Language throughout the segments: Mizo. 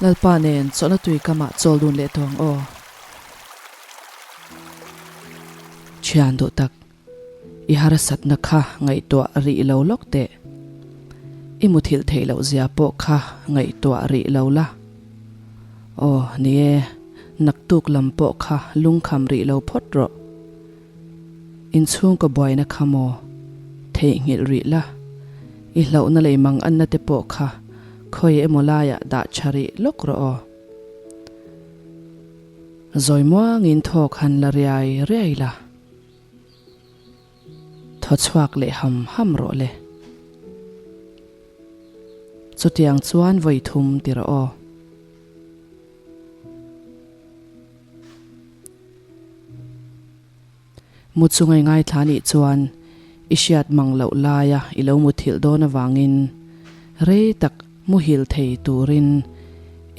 Lalpa nen chawlhna tui kamah chawl dun leh tawh ang aw. Thian duh tak, i harsatna kha ngaihtuah rih lo lawk teh. I muthilh theih loh zia pawh kha ngaihtuah rih lo la. Aw, ni e, naktuk lam pawh kha lungkham rih lo phawt rawh. Inchhungkaw buaina kha maw theihnghilh rih la, i hlauhna lei mang anna te pawh kha khawi emaw laiah dah tha rih lawk rawh aw. Zawi muangin thawk han la riai riai la, thaw chhuak leh ham ham rawh le. Chutiang chuan vawi thum ti rawh aw. Mu chungai ngaithla nih chuan i hriat mang loh laia i lo muthilh dawn avangin rei tak muhil thei turin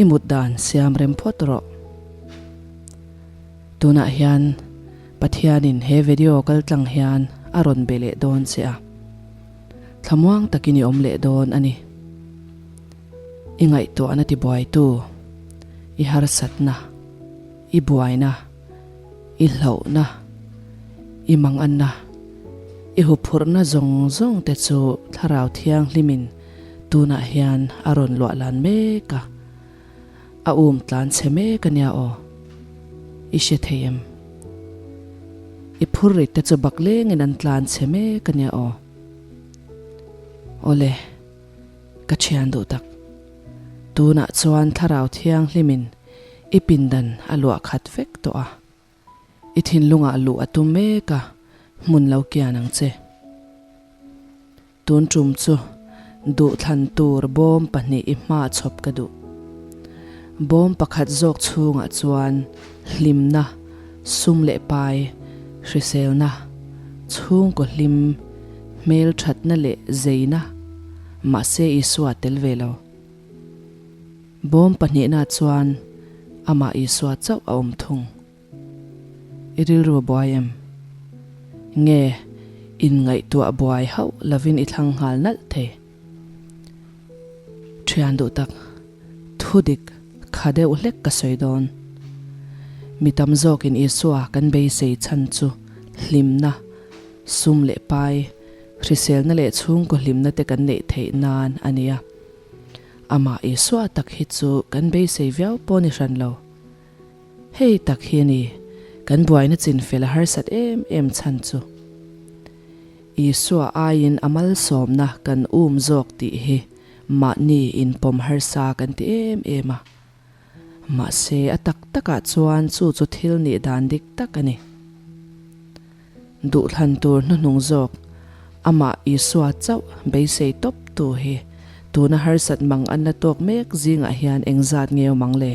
i mut dan siam rem phawt rawh. Tunah hian Pathianin he video kal tlang hian a rawn be leh dawn che a, thlamuang takin i awm leh dawn a ni. I ngaihtuahna tibuaitu, i harsatna, i buaina, i hlauhna, i manganna, i huphurhna zawng zawng te chu Thlarau Thianghlimin tunah hian a rawn luah lan mek a, a um tlan chhe mek a nia aw. I hre thei em? I phurrit te chu baklengin an tlan chhe mek a nia aw. Awle. Ka thian duh tak. Tunah chuan Thlarau Thianghlimin i pindan a luah khat vek tawh a. I thinlungah luh a tum mek a, hmun lo kian ang che. Tun tum chu duhthlan tur bawm pahnih i hma chhawp ka duh. Bawm pakhat zawk chhungah chuan hlimna, sum leh pai, hriselna, chhungkaw hlim, Hmel thatna leh zeina, mahse Isua tel ve lo. Bawm pahnihna chuan amah Isua chauh a awm thung. I rilru a buai em? Nge inngaihtuah buai hauh lovin i thlang nghal nalh thei? Thian duh tak, thudik kha deuh hlek ka sawi dawn. Mi tam zawkin Isua kan beisei chhan chu hlimna, Sum leh pai, hriselna leh chhungkaw hlimna te kan neih theih nan a nia. Amah Isua tak hi chu kan beisei viau pawh ni hran lo. Hei tak hi a ni kan buaina chinfel a harsat em em chhan chu. Isua aiin a malsawmna kan um zawk tih hi mahni inpawm harsa kan ti em em a. Mahse a tak takah chuan chu chu thil nih dan dik tak a ni. Duhthlan tur hnuhnung zawk, amah Isua chauh beisei tawp tu hi tuna harsat mang an la tawk mek zingah hian engzat nge awm ang le?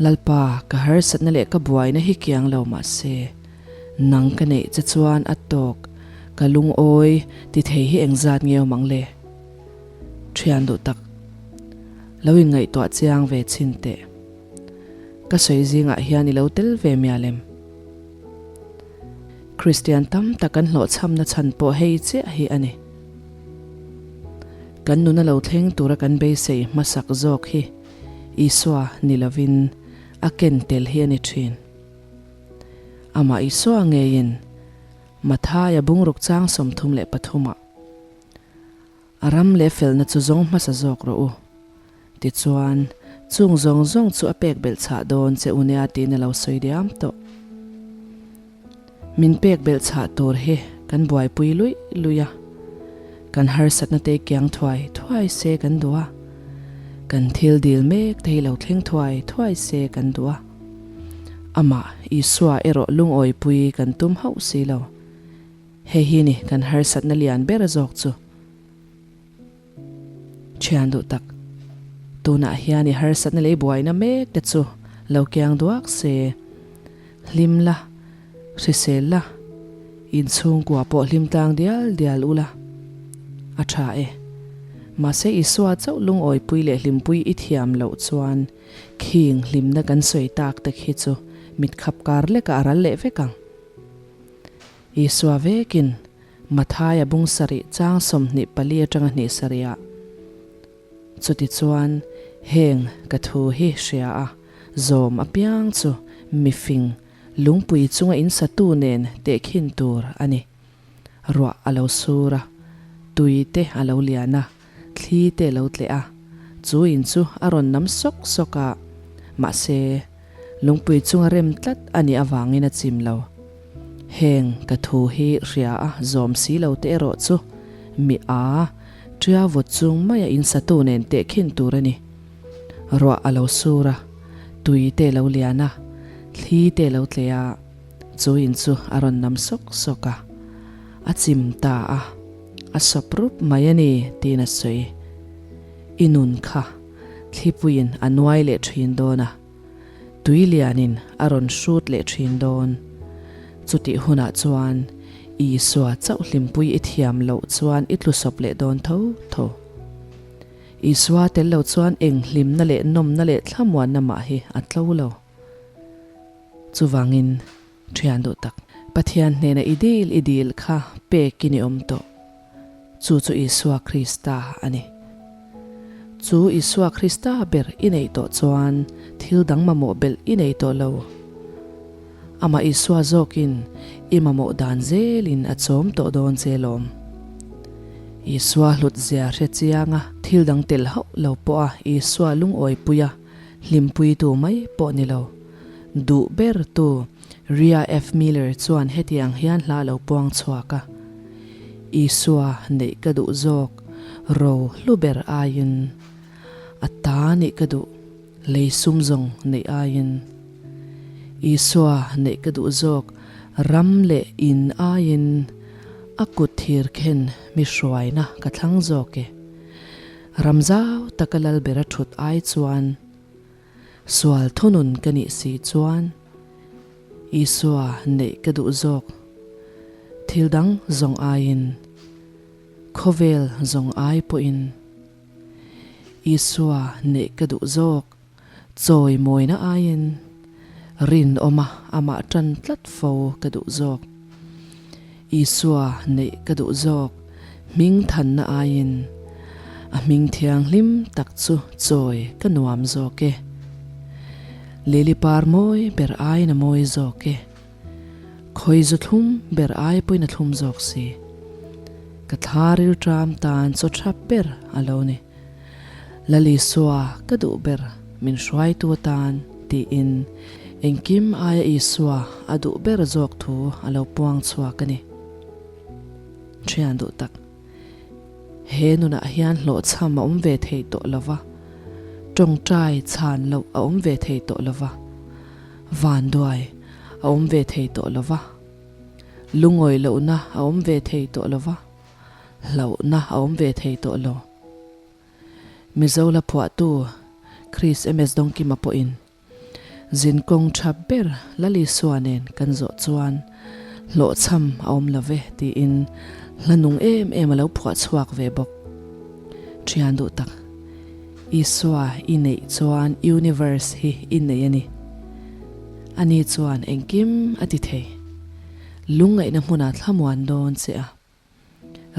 Lalpa, ka harsatna leh ka buaina hi kiang lo mahse, nang ka neih che chuan a tawk, ka lungawi ti thei hi engzat nge awm ang le? Thian duh tak, lo inngaihtuah chiang ve chhin teh. Ka sawi zingah hian i lo tel ve mial em? Kristian tam tak an hlawhchhamna chhan pawh hei chiah hi a ni. Kan nuna lo thleng tura kan beisei hmasak zawk hi Isua ni lovin a ken tel hi a ni thin. Amah Isua ngeiin Mathaia bungruk chang 33 ah A ram leh felna chu zawng hmasa zawk rawh u. Tichuan, chung zawng zawng chu a pek belh chhah dawn che u nia tiin a lo sawi diam tawh. Min pek belh chhah tur hi kan buaipui luih luih a, kan harsatna te kiang thuai thuai se kan duh a, kan thil dil mek te hi lo thleng thuai thuai se kan duh a. Amah, Isua erawh lungawipui kan tum hauh si lo. Hei hi ni kan harsatna lian ber zawk chu. Thian duh tak, tunah hian i harsatna leh i buaina mek te chu lo kiang duak se. Hlim la, hrisel la, inchhungkua pawh hlim tlang dial dial ula. A tha e. Mahse Isua chauh lungawipui leh hlimpui i thiam loh chuan khing hlimna kan sawi tak te khi chu mitkhap kar lekah a ral leh vek ang. Isua vekin Mathaia bung sarih chang 24 atanga hnih sarihah. Chutichuan, Heng ka thu hi hria a, zawm apiang chu mifing lungpui chunga in satu nen tehkhin tur a ni. Ruah a lo sur a, tui te a lo lian a, thli te a lo tleh a, chu in chu a rawn nam sawk sawk a, mahse, lungpui chunga rem tlat a nih avangin a chim lo. Heng ka thu hi hria a zawm si lo te erawh chu mi a tia vawt chung maia in satu nen tehkhin tur a ni. Ruah a lo sur a, tui te a lo lian a, thli te a lo tleh a, chu in chu a rawn nam sawk sawk a, a chim ta a, a sawp rup mai a ni tiin a sawi. I nun kha thlipuiin a nuai leh thin dawn a. Tui lianin a rawn hrut leh thin dawn. Chutih hunah chuan Isua chauh hlimpui i thiam loh chuan i tlusawp leh dawn tho tho. Isua tel lo chuan eng hlimna leh nawmna leh thlamuanna mah hi a tlo lo. Chuvangin Thian duh tak, Pathian hnena i dil i dil kha pekin i awm tawh. Chu chu Isua Krista a ni. Chu Isua Krista ber i neih tawh chuan thil dang mamawh belh i nei tawh lo. Amah Isua zawkin i mamawh dan zelin a chawm tawh dawn che lawm. Isua hlut zia hre chianga thil dang tel hauh lo pawha Isua lungawipuia hlimpuitu mai pawh ni lo. Duh ber tu Ria F. Miller chuan hetiang hian hla a lo puang chhuak a, Isua neih ka duh zawk ro hlu ber aiin, a ta nih ka duh lei sum zawng neih aiin, Isua neih ka duh zawk ram leh in aiin, a kut thir khen mi hruaina ka thlang zawk e. Ram zau taka lal bera thut ai chuan, Sual thunun ka nih si chuan Isua neih ka duh zawk. Thil dang zawng aiin, khawvel zawng ai pawhin Isua neih ka duh zawk. Chawi mawina aiin rinawma amah tan tlat fo ka duh zawk. Isua neih ka duh zawk, hming thanna aiin a hming thianghlim tak chu chawi ka nuam zawk e. Lily par mawi ber aiin a mawi zawk e. Khawi zu thlum ber ai pawhin a thlum zawk si. Ka thla rilṭam tan chaw ṭha ber a lo ni. Lal Isua ka duh ber min hruaitu atan tiin engkim aia Isua a duh ber zawk thu a lo puang chhuak a ni. Thian duh tak, he nunah hian hlawhchham a awm ve thei tawh lo va, tawngtai chhan loh a awm ve thei tawh lo va, vanduai a awm ve thei tawh lo va, lungawi lohna a awm ve thei tawh lo va, hlauhna a awm ve thei tawh lo. Mizo la phuahtu Chris MS Dawngkima pawhin zinkawng tha ber Lal Isua nen kan zawh chuan hlawhchham a awm lo ve tiin hla nung em em a lo phuah chhuak ve bawk. Thian duh tak, Isua i neih chuan universe hi i nei a ni. Ani chuan engkim a ti thei. Lungngaihna hmunah thlamuan dawn che a.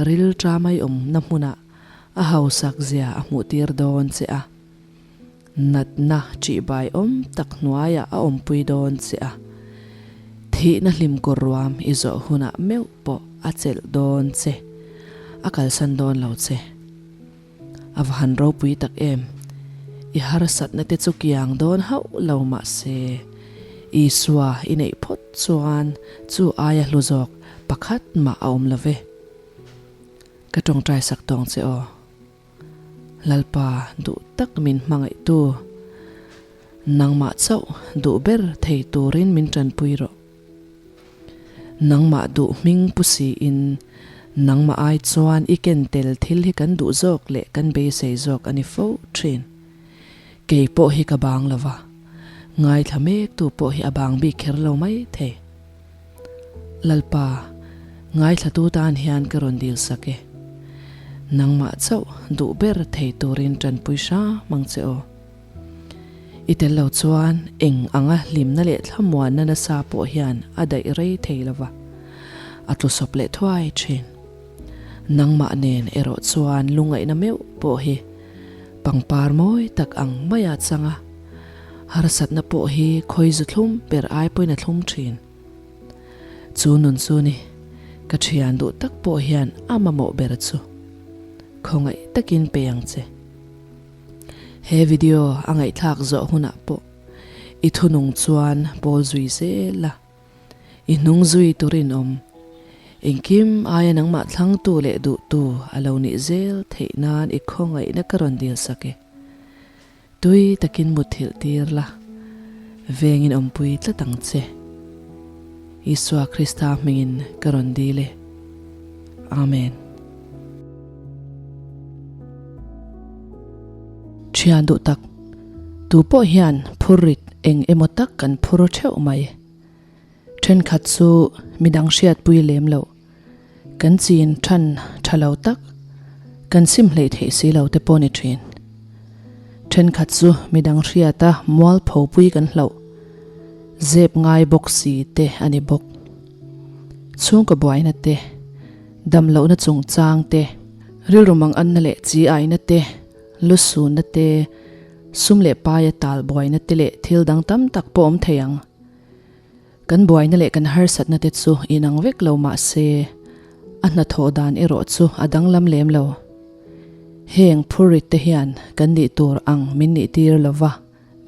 Ril ṭamai awmna hmunah a hausak zia a hmuhtir dawn che a, natna ṭihbai awm tak hnuaiah a awmpui dawn che a, thihna hlimkawr ruam i zawh hunah meuh pawh a chelh dawn che, a kalsan dawn lo che. A va han ropui tak em! I harsatna te chu kiang dawn hauh lo mah se, Isua i neih phawt chuan chu aia hlu zawk pakhat mah a awm lo ve. Ka tawngtai sak tawng che aw. Lalpa duh tak min hmangaihtu, nangmah chauh duh ber thei turin min tanpui rawh. Nangmah duh hming pu siin nangmah ai chuan i ken tel thil hi kan duh zawk leh kan beisei zawk a ni fo thin. Kei pawh hi ka bang lo va, ngaithla mektu pawh hi a bang bik kher lo mai thei. Lalpa, ngaithlatu tan hian ka rawn dil sak e. Nangmah chauh duh ber thei turin tanpui hram ang che aw. I tel lo chuan eng anga hlimna leh thlamuanna nasa pawh hian a daih rei thei lo va, a tlusawp leh thuai thin. Nangmah nen erawh chuan lungaihna meuh pawh hi Pangpar mawi tak ang maia chang a, harsatna pawh hi khawi zu thlum ber ai pawhin a thlum thin. Chu nun chu ni, ka thian duh tak pawh hian a mamawh ber chu. Khawngaih takin pe ang che. He video a ngaihthlak zawh hunah pawh i thunung chuan pawl zui zel a. I hnung zui tur inawm. Engkim aia nangmah thlangtu leh duhtu a lo nih zel theih nan i khawngaihna ka rawn dil sak e. Tui takin mutthilh tir la, vengin awmpui tlat ang che. Isua Krista hmingin ka rawn dil e. Amen. Thian duh tak, tu pawh hian phurrit eng emaw tak kan phur theuh mai. Thenkhat chu midang hriatpui lem loh, kan chin than tha lo tak, kan sim hleih theih si lo te pawh ni thin. Thenkhat chu midang hriata mualpho pui kan hlauh, zep ngai bawk si te a ni bawk. Chhungkaw buaina te, damlohna chungchang te, rilru manganna leh chi aina te, lusunna te, sum leh paia tal buaina te leh thil dang tam tak pawh awm thei ang. Kan buaina leh kan harsatna te chu inang vek lo mah se, a hnathawh dan erawh chu a danglam lem lo. Heng phurrit te hian kan nih tur ang min nih tir lo va,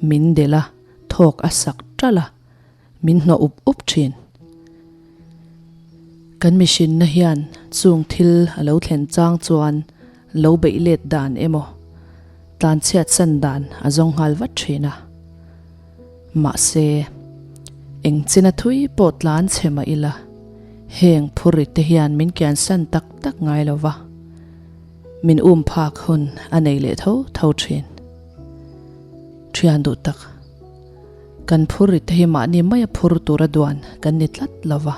min delh a, thawk a sak ṭalh a, min hnawh up up ṭhin. Kan mihrinna hian chung thil a lo thlen chang chuan lo beih let dan emaw, tlanchhiat san dan a zawng nghal vat ṭhin a. Mahse, eng china thui pawh tlan chhe mah ila, heng phurrit te hian min kiansan tak tak ngai lo va, min um phak hun a nei leh tho tho thin. Thian duh tak, kan phurrit te hi mahni maia phur tura duan kan ni tlat lo va.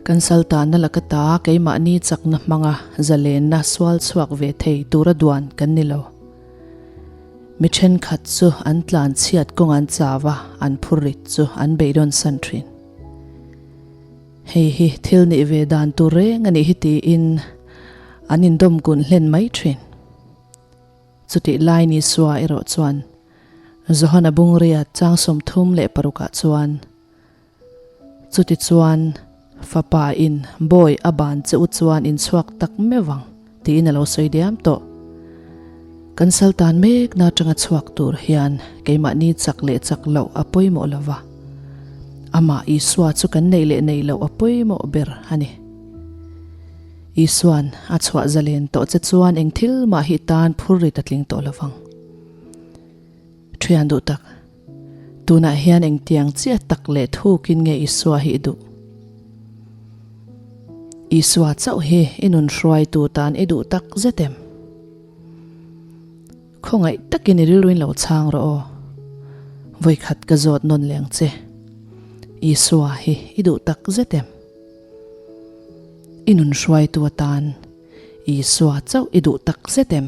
Kan saltana laka ta keimahni chakna hmanga zalenna sual chhuak ve thei tura duan kan ni lo. Mi thenkhat chu an tlan chhiat kawng an chau a, an phurrit chu an beidawn san thin. Hei hi thil nih ve dan tur reng a nih hi tiin an indawm kun hlen mai thin. Chutih lai ni Sua erawh chuan Johana Bungria chang 36 ah chuan, Chutichuan, Fapa in bawi a ban che u chuan in chhuak tak meuh ang, tiin a lo sawi diam tawh. Kan saltan mekna atanga chhuak tur hian keimahni chak leh chak loh a pawimawh lo va, amah Isua chu kan neih leh neih loh a pawimawh ber a ni. Isua'n a chhuah zalen tawh che chuan eng thil mah hi tan phurrit a tling tawh lo vang. Thian duh tak. Tunah hian engtiang chiah tak leh thukin nge Isua hi i duh? Isua chauh hi i nun hruaitu tan i duh tak zet em? Khawngaih takin i rilruin lo chhang rawh aw. Vawikhat ka zawt nawn leng che. Isua hi i duh tak zet em? I nun hruaitu atan Isua chauh i duh tak zet em?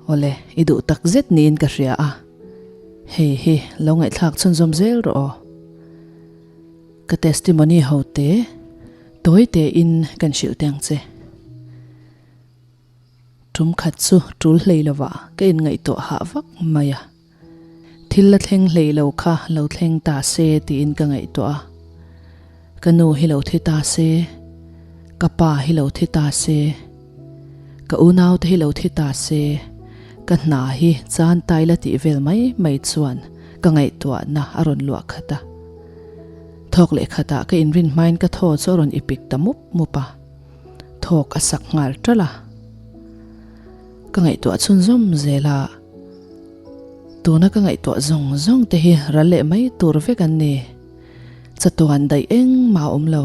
Awle, i duh tak zet niin ka hria a, hei hi lo ngaihthlak chhunzawm zel rawh aw. Ka testimony ho te tawi tein kan hrilh teh ang che. Tum khat chu tul hlei lovah ka inngaihtuah hah vak mai a. Thil la thleng hlei lo kha lo thleng ta se tiin ka ngaihtuah a. Ka nu hi lo thi ta se, ka pa hi lo thi ta se, ka unaute hi lo thi ta se, ka hna hi chan tai la tih vel mai mai chuan ka ngaihtuahna a rawn luah khat a. Thawk leh khatah ka inrin hmain ka thaw chu a rawn ipik ta mup mup a, thawk a sak nghal ṭalh a. Ka ngaihtuah chhunzawm zel a. Tuna ka ngaihtuah zawng zawng te hi ral leh mai tur vek an ni. Chatuan daih engmah a awm lo.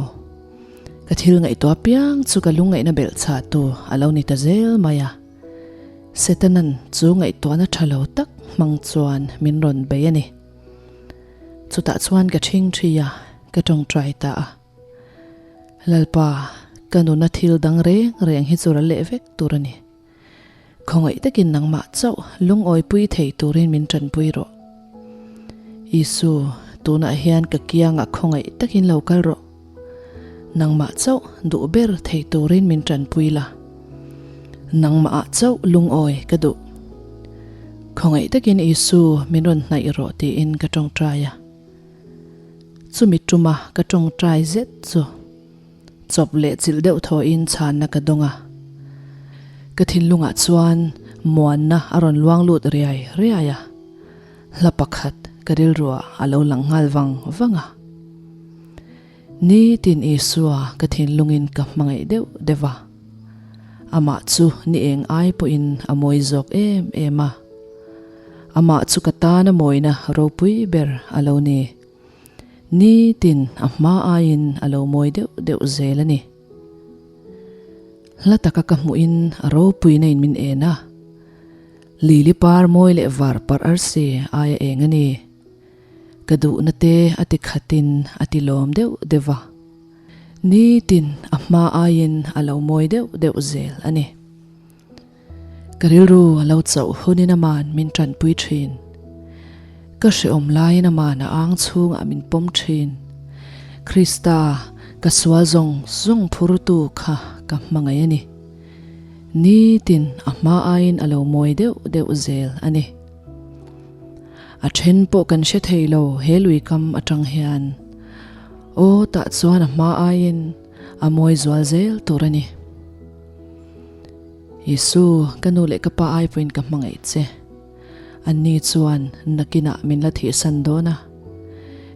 Ka thil ngaihtuah piang chu ka lungngaihna belh chhah tu a lo ni ta zel mai a. Setanan chu ngaihtuahna tha lo tak hmang chuan min rawn bei a ni. Chutah chuan ka ṭhing ṭhi a, ka ṭawngṭai ta a. Lalpa, ka nuna thil dang reng reng hi chu ral leh vek tur a ni. Khawngaih takin nangmah chauh lungawipui thei turin min tanpui rawh. Isu, tunah hian ka kiangah khawngaih takin lo kal rawh. Nangmah chauh duh ber thei turin min tanpui la. Nangmahah chauh lungawi ka duh. Khawngaih takin Isu min rawn hnaih rawh tiin ka tawngtai a. Chumi tuma ka tawngtai zet chu chawp leh chilh deuh thawhin chhanna ka dawng a. Ka thinlungah chuan muanna a rawn luang lut riai riai a. Hla pakhat ka rilruah a lo lang nghal vang vang a. Nitin Isua ka thinlungin ka hmangaih deuh deuh a, amah chu ni eng ai pawhin a mawi zawk em em a. Amah chu ka tana mawina ropui ber a lo ni. Nitin a hma aiin a lo mawi deuh deuh zel a ni. Hla taka ka hmuhin a ropuina in min en a, Lili par mawi leh var parh arsi aia eng a ni. Ka duhna te a ti khatin a ti lawm deuh deuh va. Nitin a hma aiin a lo mawi deuh deuh zel a ni. Ka rilru a lo chauh hunin aman min tanpui thin. Ka hrehawm laiin aman a ang chhungah min pawm thin. Krista, ka sual zawng zawng phurtu kha ka hmangaih a ni. Nitin a hma aiin a lo mawi deuh deuh zel a ni. A then pawh kan hre thei lo he lui kam atang hian. Aw tah chuan a hma aiin a mawi zual zel tur a ni. Isu, ka nu leh ka pa ai pawhin ka hmangaih che. Anni chuan nakinah min la thihsan dawn a,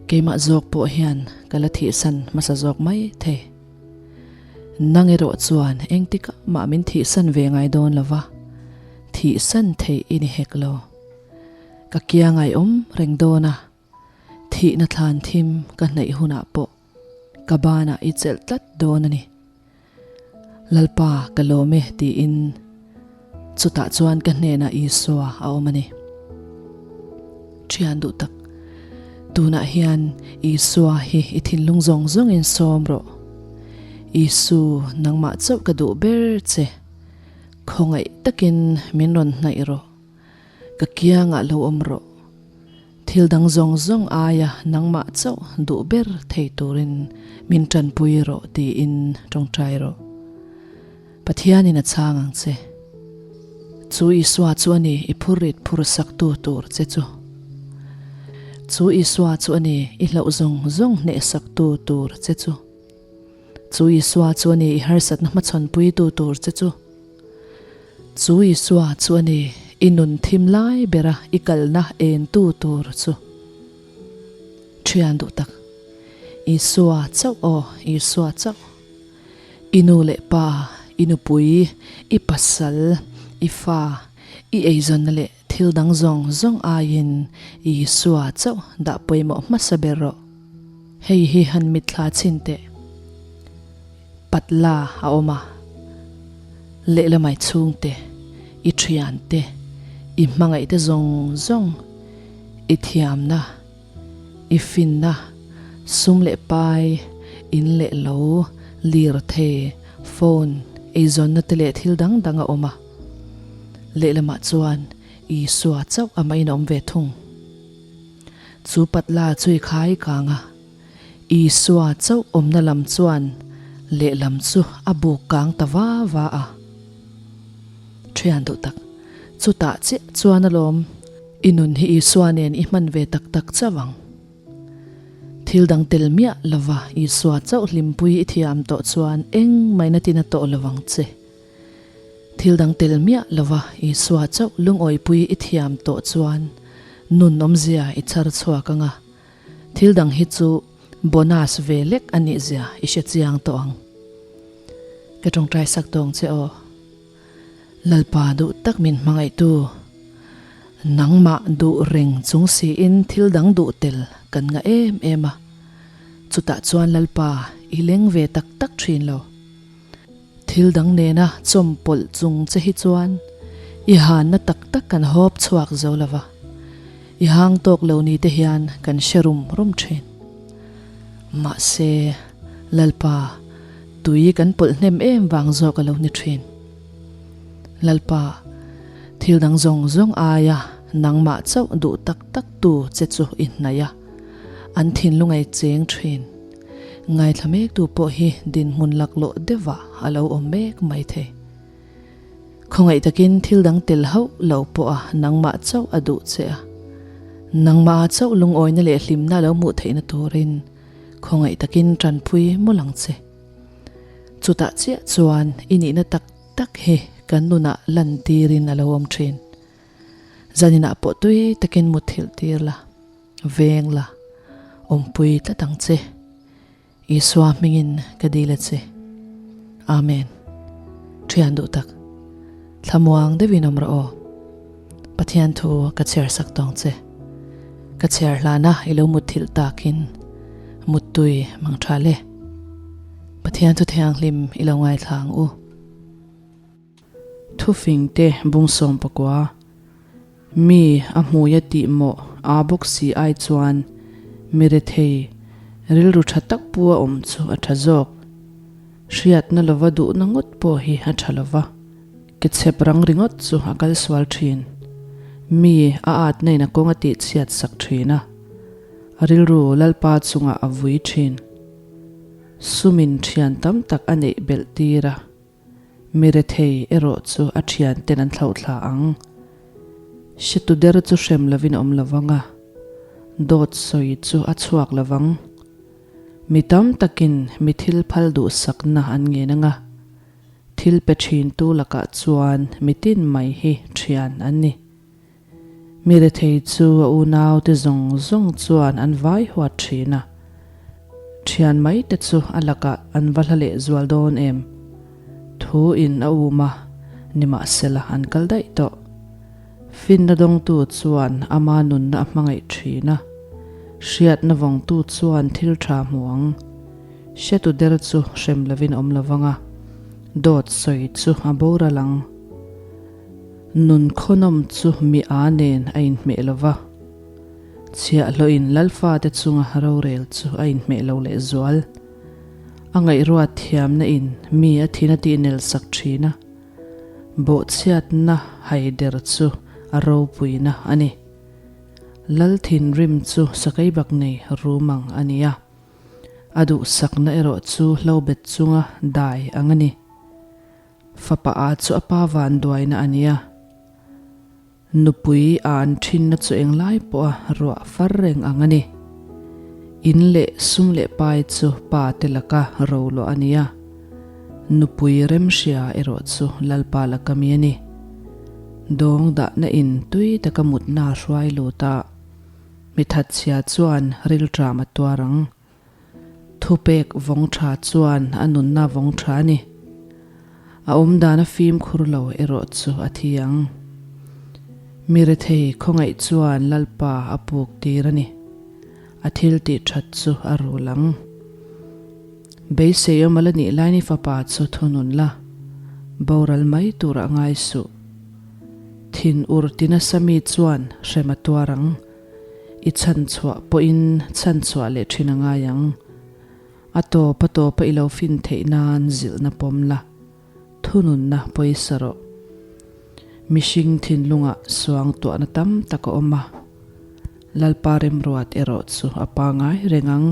keimah zawk pawh hian ka la thihsan hmasa zawk mai thei. Nang erawh chuan engtikah mah min thihsan ve ngai dawn lo va, thihsan theih i ni hek lo. Ka kiangai awm reng dawn a, thihna thlan thim ka hnaih hunah pawh ka banah i chelh tlat dawn a ni. Lalpa ka lawm e tiin chutah chuan ka hnenah Isua a awm a ni. Thian duh tak, tunah hian Isua hi i thinlung zawng zawngin sawm rawh. Isu, nangmah chauh ka duh ber che. Khawngaih takin min rawn hnaih rawh. Ka kiangah lo awm rawh. Thil dang zawng zawng aia nangmah chauh duh ber thei turin min tanpui rawh tiin tawngtai rawh. Pathianin a chhang ang che. Chu Isua chu a ni i phurrit phur saktu tur che chu. Chu Isua chu a ni i hlauh zawng zawng hneh saktu tur che chu. Chu Isua chu a ni i harsatna hmachhawnpuitu tur che chu. Chu Isua chu a ni i nun thim lai bera i kalna entu tur chu. Thian duh tak, Isua chauh aw, Isua chauh. I nu leh pa, i nupui, i pasal, i fa, i eizawnna leh thil dang zawng zawng aiin Isua chauh dah pawimawh hmasa ber rawh. Hei hi han mitthla chhin teh. Patla a awm a, lehlamai chhungte, i thiante, i hmangaihte zawng zawng, i thiamna, i finna, sum leh pai, in leh lo, lirthei, phone, eizawnna te leh thil dang dang a awm a. Lehlamah chuan Isua chauh amahin a awm ve thung. Chu patla chu i khai kang a. Isua chauh awmna lam chuan lehlam chu a buk kang ta va va a. Thian duh tak, chutah chiah chuan alawm i nun hi Isua nen i hman ve tak tak chauh ang. Thil dang tel miah lova Isua chauh hlimpui i thiam tawh chuan engmah in a tina tawh lovang che. Thil dang tel miah lova Isua chauh lungawipui i thiam tawh chuan nun awmzia i chhar chhuak ang a. Thil dang hi chu bonus ve lek a nih zia i hre chiang tawh ang. Ka tawngtai sak tawng che aw. Lalpa duh tak min hmangaihtu, nangmah duh reng chung siin thil dang duh tel kan ngah em em a. Chutah chuan Lalpa i leng ve tak tak thin lo. Thil dang nena chawmpawlh chung che hi chuan i hanna tak tak kan hawp chhuak zo lo va, i hang tawk lo ni te hian kan hre rum rum thin. Mahse, Lalpa, tui kan pawlh hnem em vang zawk a lo ni thin. Lalpa, thil dang zawng zawng aia nangmah chauh duh tak tak tu che chu i hnaih a, an thinlung ei cheng thin. Ngaithla mektu pawh hi dinhmun laklawh deuhah a lo awm mek mai thei. Khawngaih takin thil dang tel hauh lo pawha nangmah chauh a duh che a, nangmah chauh lungawina leh hlimna lo hmuh theihna turin khawngaih takin tanpui mawlh ang che. Chutah chiah chuan i nihna tak tak hi kan nunah lantirin a lo awm thin. Zaninah pawh tui takin mutthilh tir la, veng la, awmpui tlat ang che. Isua hmingin ka dil a che. Amen. Thian duh tak. Thlamuang deuhin awm rawh aw. Pathian thu ka chhiar sak tawng che. Ka chhiar hlana i lo mutthilh takin muttui mang tha le. Pathian thu thianghlim i lo ngaithla ang u. Thufing te bung 14 mi a hmuia tih mawh aa bawk si ai chuan mi rethei rilru tha tak pu a awm chu a tha zawk. Hriatna lova duhna ngawt pawh hi a tha lova, ke chhep rang ringawt chu a kal sual thin. Mi a atna in a kawng a tih chhiat sak thin a, a rilru Lalpa chungah a vui thin. Sumin thian tam tak a neih belh tir a. Mi rethei erawh chu a thianten an thlauhthla ang. Hretu der chu hrem lovin a awm lo vang a, dawt sawi chu a chhuak lo vang. Mi tam takin mi thil phal duhsakna an ngen ang a, thil pe thintu lakah chuan mi tin mai hi thian an ni. Mi rethei chu a unaute zawng zawng chuan an vai huat thin a, thian mai te chu a lakah an va hla leh zual dawn em? Thu in a um a, nimahsela an kal daih tawh. Finna dawngtu chuan ama nunna a hmangaih thin a, hriatna vawngtu chuan thil tha hmu ang. Hretu der chu hrem lovin a awm lovang a, dawt sawi chu a boral ang. Nun khawnawm chu mi a nen a inhmeh lo va, chhiahhlawhin Lalfate chunga rorel chu a inhmeh lo lehzual. A ngaihruat thiamna in mi a thin a tihnel sak thin a, bawhchhiatna haider chu a ropuina a ni. Lal thinrim chu sakeibak nei rum ang a ni a, a duhsakna erawh chu hlobet chunga dai ang a ni. Fapa a chu a pa vanduaina a nia. Nupui a an thinna chu englai pawha ruah far reng ang a ni. In leh sum leh pai chu pa te laka roluah a nia. Nupui remhria erawh chu Lalpa laka mi a ni. Dawng dahna in tui taka mutna a hruai lut a, mi thatchhia chuan rilṭam a tuar ang. Thupek vawng tha chuan a nunna vawng tha a ni. A awmdan a fimkhur lo erawh chu a thi ang. Mi rethei khawngaih chuan Lalpa a puk tir a ni. A thil tih that chu a rul ang. Beisei awm a la nih lain i fapa chu thunun la, boral mai turah ngai suh. Thin ur ti nasa mi chuan hrem a tuar ang. I chhanchhuah pawhin chhanchhuah leh thin a ngai ang. A tawp a tawpa i lo fin theih nan zilhna pawm la, thununna pawisa rawh. Mihring thinlungah suangtuahna tam tak a awm a, Lalpa remruat erawh chu a pangai reng ang.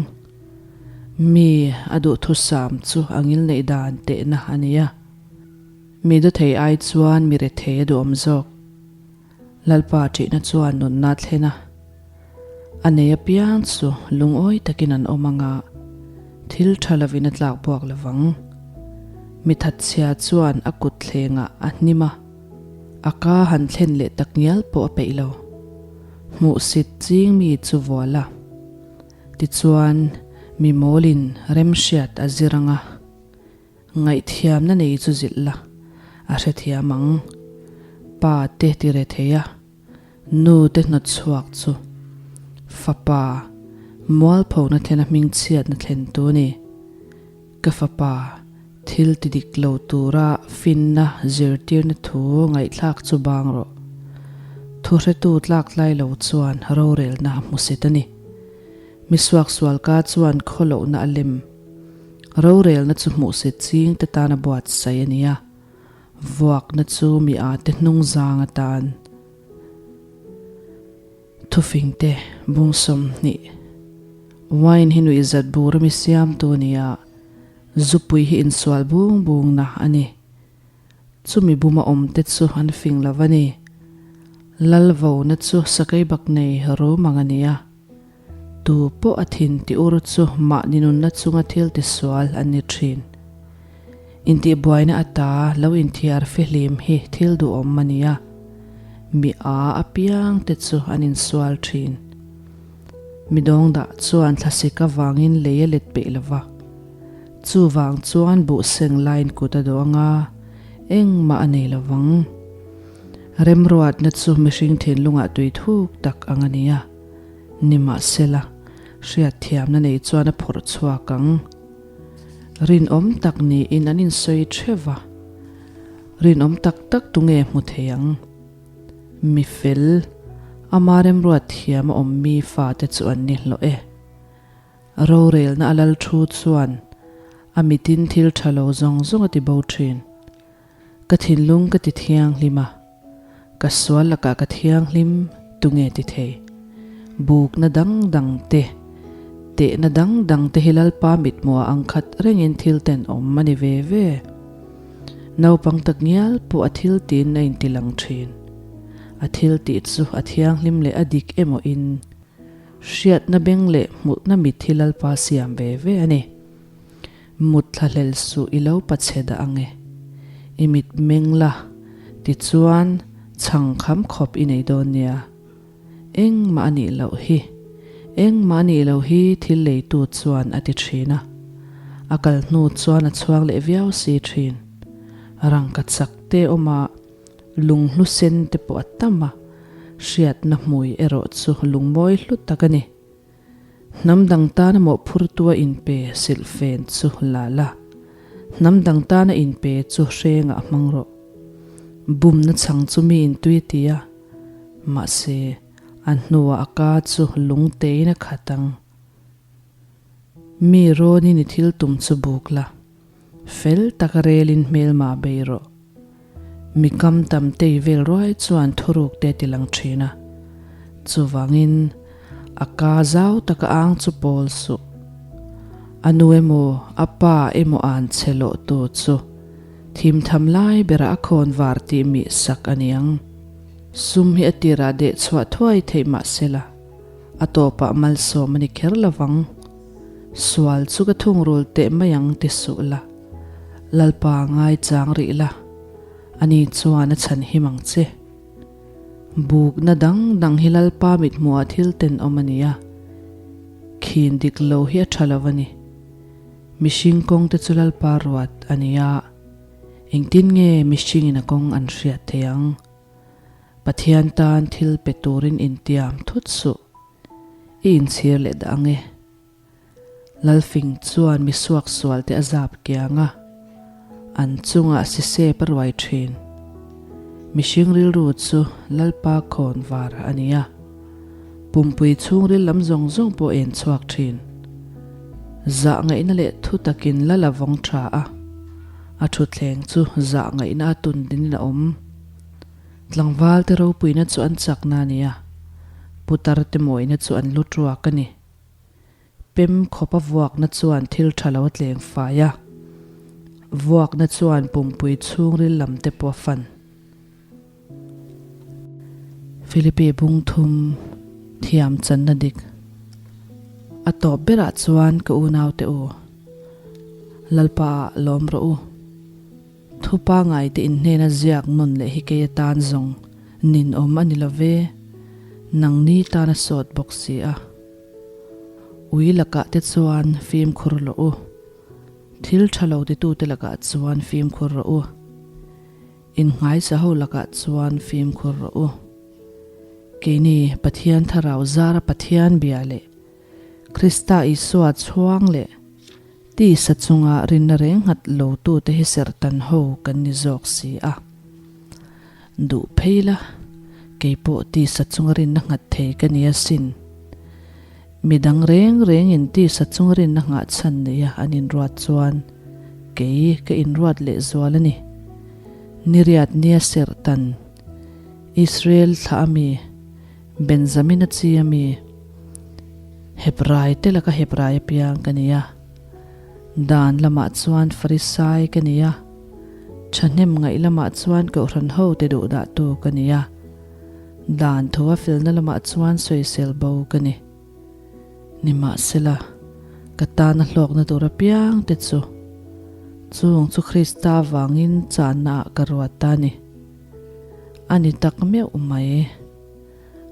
Mi a duhthusam chu a ngilneih dan tehna a ni a, mi dawthei ai chuan mi rethei a duhawm zawk. Lalpa ṭihna chuan nunna thlen a, a nei apiang chu lungawi takin an awm ang a, thil ṭha lovin a tlak buak lo vang. Mi thatchhia chuan a kut thlengah a hnim a, a ka han thlen leh tak ngial pawh a peih lo. Hmuhsit ching mi chu vual a, tichuan mi mawlin remhriat a zir ang a. Ngaihthiamna nei chu zilh la, a hrethiam ang. Pa te ti re thei a, nu te hnawt chhuak chu fapa mualphona thlena hmingchhiatna thlen tu a ni. Ka fapa thil ti dik lo tura finna zirtirna thu ngaihthlak chu bang rawh. Thuhretu tlaktlai lo chuan rorelna a hmusit a ni. Mi suaksualka chuan khawlohna a lem. Rorelna chu hmuhsit ching te tan a buatsaih a ni a, vuakna chu mi a te hnung zang atan thufing te bung 20 Wine hi nuihzat bur a mi siamtu a ni a, zupui hi insual bung bungna a ni. Chumi buma awmte chu an fing lo a ni. Lal vona chu sakei bak nei rum ang a ni a. Tu pawh a thin ti ur chu mahni nunna chunga thil tisual an ni thin. Intihbuaina ata lo inthiar fihlim hi thil duhawm a ni a, mi a apiang te chu an insual thin. Mi dawngdah chuan thlasik avangin lei a let peih lo va, chuvang chuan buh seng laiin kut a dawh anga engmah a nei lo vang. Remruatna chu mihring thinlungah tui thuk tak ang a ni a. Nimahsela, hriatthiamna nei chuan a phawrh chhuak ang. Rinawm tak niin an insawi theuh va, rinawm tak tak tunge hmu thei ang? Mi fel, ama remruat thiam a awm mi fate chu an ni hlawh e. Rorelna a lal thu chuan a mitin thil tha lo zawng zawng a ti bo thin. Ka thinlung ka ti thianghlim a, ka sual lakah ka thianghlim tunge ti thei? Bukna dang dang te, tehna dang dang te hi Lalpa mithmuha ang khat rengin thil tenawm a ni ve ve. Naupang tak ngial pawh a thil tiin a intilang thin. A thil tih chu a thianghlim leh a dik emaw in hriatna beng leh hmuhna mit hi Lalpa siam ve ve a ni. Mut thlahlel suh i lo pachhe dah ang e. I mit meng la, tichuan chhang kham khawp i nei dawn nia. Engmah a nih loh hi, engmah a nih loh hi thil leitu chuan a ti thin a. A kal hnu chuan a chhuak leh viau si thin. Rangka chak te awm a, lunghlu sen te pawh a tam a, hriatna hmui erawh chu lungmawi hlu tak a ni. Hnam dang tana mawhphurtua inpe silhfen chu la la, hnam dang tana inpe chu hrengah hmang rawh. Bumna chhang chu mi intui a ti a, mahse, a hnuah a ka chu lung tein a khat ang. Mi rawnin i thil tum chu buk la. Fel taka relin hmelma bei rawh. Mi kam tam tei vel ruai chuan thuruk te ti lang thin a. Chuvangin a ka zau taka ang chu pawl suh. A nu emaw a pa emaw an che lawh tu chu thim tham lai berah a khawn var tih mih sak a niang. Sum hi a tirah deh chhuah thuai theih mahsela a tawpah malsawm a ni kher lovang. Sual chu ka thungrul teh mai ang ti suh la, Lalpa ngaichang rih la, ani chuan a chhan him ang che. Bukna dang dang hi Lalpa mithmuhah thil tenawm a ni a, khin dik lo hi a tha lo a ni. Mihring kawng te chu Lalpa ruat a ni a, engtin nge mihringin a kawng an hriat theih ang? Pathian tan thil pe turin intiam thut suh. I inchhir leh dah ang e. Lalfing chuan mi suaksual te a zap kiang a, an chungah sisep a ruai thin. Mihring rilru chu Lalpa khawn var a ni a, pumpui chhungril lam zawng zawng pawh en chhuak thin. Zah ngaihna leh thu takin lal a vawng tha a, a thutthleng chu zah ngaihna a tun dinin a awm. Tlangval te ropuina chu an chakna a ni a, putar te mawina chu an lu tuak a ni. Pem khawpa vuakna chuan thil tha lo a tleng fai a, vuakna chuan pumpui chhungril lam te pawh a fan. Philippe Bungthum thiam channa dik a tawp berah chuan ka unaute u, Lalpa ah lawm rawh u. Thu pangai te inhnena ziak nawn leh hi kei atan zawng ninawm a ni lo ve, nangni tan a sawt bawk si a. Ui lakah te chuan fimkhur rawh u, thil tha lo titute lakah chuan fimkhur rawh u, innghaisa ho lakah chuan fimkhur rawh u. Keini Pathian Thlarau zara Pathian bia leh Krista Isua chhuang leh Tisa chunga rinna reng nghat lotute hi serhtan ho kan ni zawk si a. Duh phei la, kei pawh tisa chunga rinna nghat thei ka ni asin. Midang reng rengin tisa chunga rinna nghah chhan neia an inruat chuan kei ka inruat lehzual a ni. Niriat nia serhtan Israel thlah a mi, Benjamina chi a mi, Hebrai te laka Hebrai apiang ka ni a, dan lamah chuan Farisai ka ni a. Thahnem ngaih lamah chuan Kohhran hote duhdahtu ka ni a, dan thu a felna lamah chuan sawisel bo ka ni. Nimahsela, ka tana hlawkna tur apiang te chu chung chu Krista vangin channa ah ka ruat ta a ni. A ni tak meuh mai.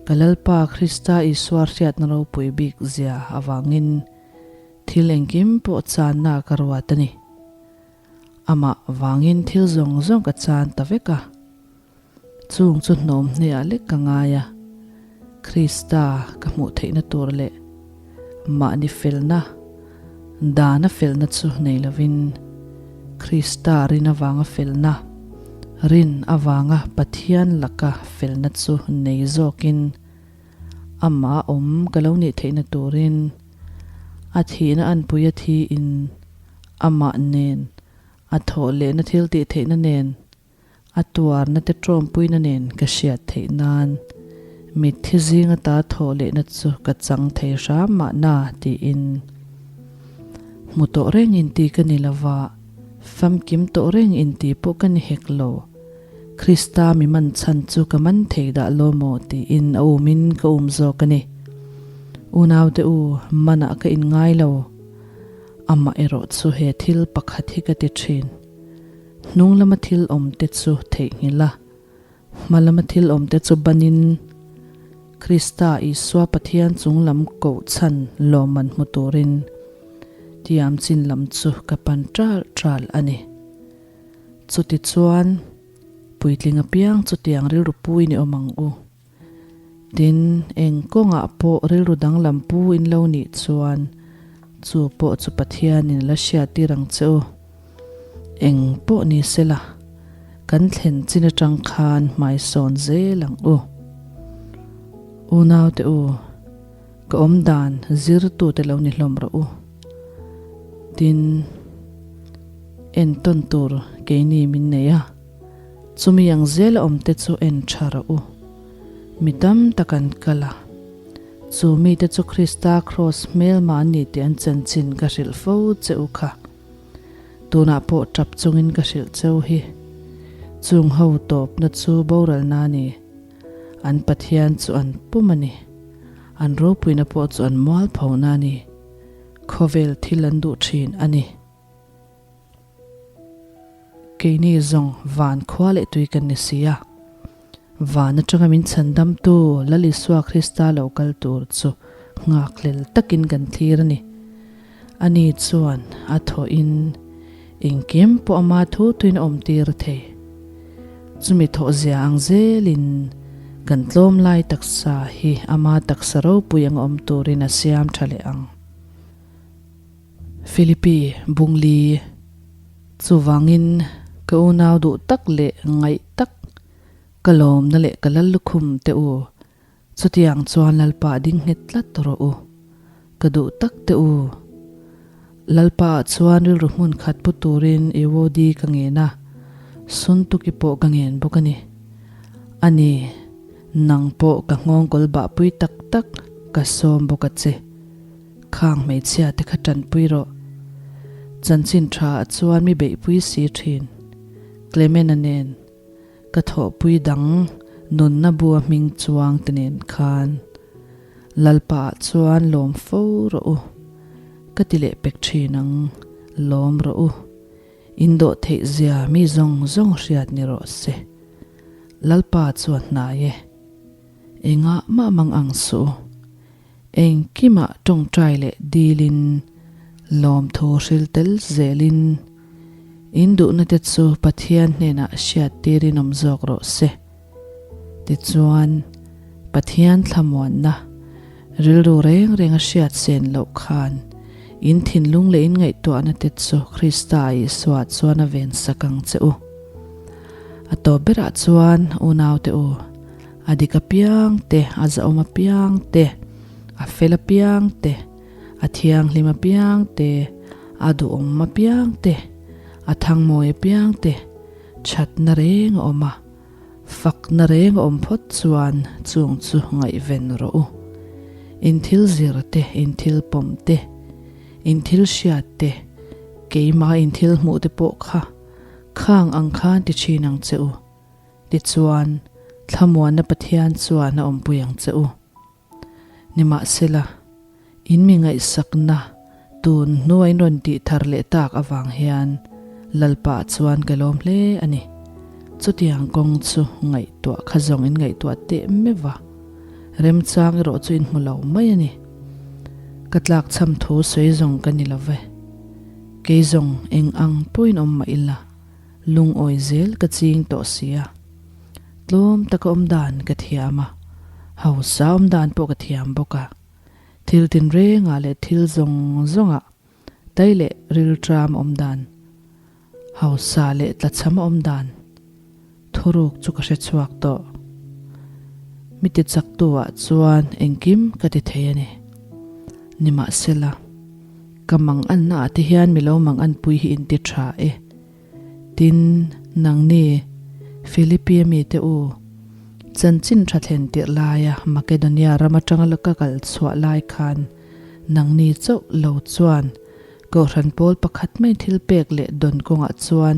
Ka Lalpa Krista Isua hriatna ropui bik zia avangin thil engkim pawh channa ah ka ruat a ni. Amah vangin thil zawng zawng ka chan ta vek a. Chung chu hnawm hneah lek ka ngai a, Krista ka hmuh theihna tur leh mahni felna, dana felna chu nei lovin, Krista rin avanga felna, rin avanga Pathian laka felna chu nei zawkin amah awm ka lo nih theihna turin a thihna anpui a thiin amah nen a thawh lehna thil tih theihna nen A tuarna te ṭawmpuina nen ka hriat theih nan mitthi zing ata thawh lehna chu ka chang thei hram mahna tiin hmu tawh reng inti ka ni lova, famkim tawh reng inti pawh ka ni hek lo. Krista mi man chhan chu ka man thei dah lo maw tiin a umin ka um zawk a ni. Unaute u, manah ka inngai lo. Amah erawh chu he thil pakhat hi ka ti ṭhin. Hnung lama thil awmte chu theihnghilh a, hma lama thil awmte chu banin Krista Isua Pathian chung lam koh chhan lawmman hmu turin tiam chin lam chu ka pan ṭal ṭal a ni. Chutichuan, puitling apiang chutiang rilru puin i awm ang u. Tin, eng kawngah pawh rilru danglam pu in lo nih chuan chu pawh chu Pathianin la hriattir ang che u. Eng pawh ni sela, kan thlen chin atang khan hmaisawn zel ang u. Unaute u, ka awmdan zirtute lo ni hlawm rawh u. Tin, entawn tur keini min nei a. Chumi ang zela awmte chu en tha rawh u. Mi tam tak an kal a. Chu mite chu Krista kraws hmelma an ni tih an chanchin ka hrilh fo che u kha. Tunah pawh tap chungin ka hrilh cheu hi. Chung ho tawpna chu boralna a ni. An Pathian chu an pum a ni. An ropuina pawh chu an mualphona a ni. Khawvel thil an duh thin a ni. Keini zawng van khua leh tui kan ni si a, van atanga min chhandamtu Lal Isua Krista lo kal tur chu nghakhlel takin kan thlir a ni. Ani chuan a thawhin engkim pawh ama thu tuin a awmtir thei. Chumi thawhzia ang zelin kan tlawm lai taksa hi ama taksa ropui anga awm turin a siam tha leh ang. Philippi Bungli, Chuvangin ka unau duh tak leh ngaih tak, ka lawmna leh ka lal lukhum te u, chutiang chuan Lalpa ding nghet tlat rawh u, ka duh tak te u. Lalpa ah chuan rilru hmun khat pu turin Euodi ka ngen a, Suntuki pawh ka ngen bawk a ni. A ni, nang pawh ka nghawngkawl bahpui tak tak ka sawm bawk a che. Khang hmeichhia te kha tanpui rawh. Chanchin tha ah chuan mi beihpui si thin. Clement-a nen ka thawhpui dang nunna bua hming chuang te nen khan Lalpa ah chuan lawm fo rawh u. Ka ti leh pek thin ang, lawm rawh u. In dawh theih zia mi zawng zawng hriat ni rawh se. Lalpa chuan hnai e. Engah mah mang ang suh u. Engkimah tawngtai leh dilin, lawmthu hril tel zelin, in duhna te chu Pathian hnenah hriattirin awm zawk rawh se. Tichuan, Pathian thlamuanna, rilru reng renga hriat sen loh khan, in thinlung leh in ngaihtuahna te chu Krista Isua chuan a vensak ang che u. A tawp berah chuan, unaute u, A dik apiang te, a zahawm apiang te, a fel apiang te, a thianghlim apiang te, a duhawm apiang te, a thangmawi apiang te, thatna reng a awm a, fakna reng a awm phawt chuan chung chu ngaihven rawh u. In thil zir te, in thil pawm te, in thil hriat te, keimah in thil hmuh te pawh kha. Khang ang khan ti thin ang che u. Tichuan, thlamuanna Pathian chuan a awmpui ang che u. Nimahsela, in mi ngaihsakna tun hnua in rawn tih thar leh tak avang hian Lalpa chuan ka lawm hle a ni. Chutiang kawng chu ngaihtuah kha zawng in ngaihtuah teh meuh va, remchang erawh chu in hmu lo mai a ni. Ka tlakchham thu sawi zawng ka ni lo ve. Kei zawng eng ang pawhin awm mah ila, lungawi zel ka ching tawh si a. Tlawm taka awm dan ka thiam a, hausa awm dan pawh ka thiam bawk a. Thil tinrengah leh thil zawng zawngah tai leh rilṭam awm dan, hausa leh tlachham awm dan thuruk chu ka hre chhuak tawh. Mi ti chaktu ah chuan engkim ka ti thei a ni. Nimahsela, ka mang anna ah te hian mi lo mang anpui hi in ti tha e. Tin, nangni, Philippi a mite u, chanchin tha thlen tirh laia Makedonia ram atanga la ka kal chhuah lai khan nangni chauh lo chuan Kohhran pawl pakhat mai thil pek leh dawn kawngah chuan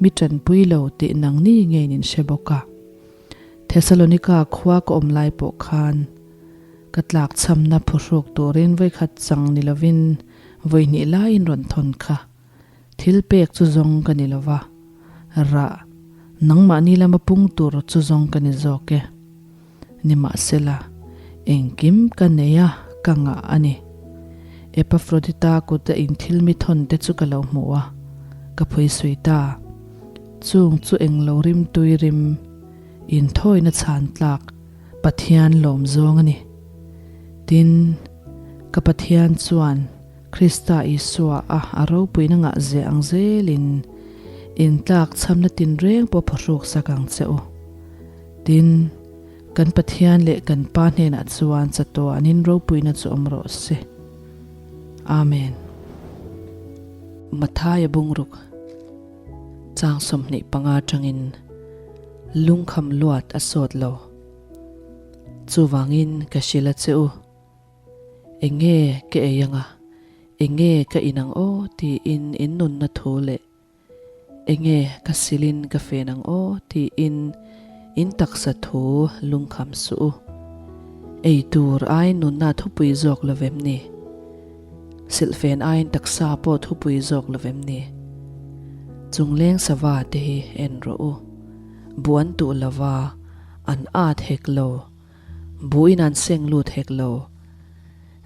mi tanpui lo tih nangni ngeiin in hre bawk a. Thesalonika khua ka awm lai pawh khan ka tlakchhamna phuhruk turin vawikhat chang ni lovin vawihnih laiin rawn thawn kha Thil pek chu zawng ka ni lo va, rah nangmahni lama pung tur chu zawng ka ni zawk e. Nimahsela, engkim ka nei a, ka ngah a ni. Epafrodita kuta in thil mi thawn te chu ka lo hmu a, ka phuisui ta. Chung chu englo rim tui rim, inthawina chhan tlak Pathian lawm zawng a ni. Tin, ka Pathian chuan Krista Isua a a ropuina ngah zeh ang zelin intlak chhamna tinreng pawh phawhruk sak ang che u. Tin, kan Pathian leh kan Pa hnenah chuan chatuanin ropuina chu awm rawh se. Amen. Mathaia bungruk chang 25 atangin lungkham luat a sawt lo. Chuvangin ka hrilh a che u. Enge ka ei anga, enge ka in ang aw tiin in nunna thu leh enge ka silin ka fen ang aw tiin in taksa thu lungkham suh u. Ei tur aiin nunna thupui zawk lo vem ni? Silhfen aiin taksa pawh thupui zawk lo vem ni? Chungleng sava te hi en rawh u. Buh an tuh lova, an at hek lo. Buhin an seng lut hek lo.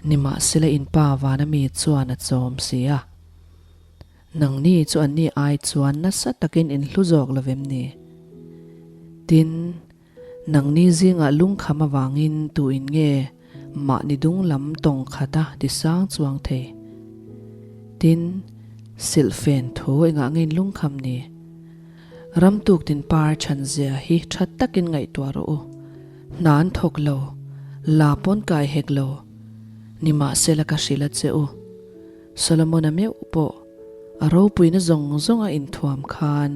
Nimahsela in pa vana mi chuan a chawm si a. Nangni chu anni ai chuan nasa takin in hlu zawk lo vem ni? Tin, nangni zingah lungkham avangin tu in nge mahni dung lam tawng khata ti sang chuang thei? Tin, silhfen thu engah nge in lungkham ni? Ram tuktin par chhan zia hi tha takin ngaihtuah rawh u. Hna an thawk lo, la pawn kai hek lo. Nimahsela ka hrilh a che u. Solomon-a meuh pawh a ropuina zawng zawng a inthuam khan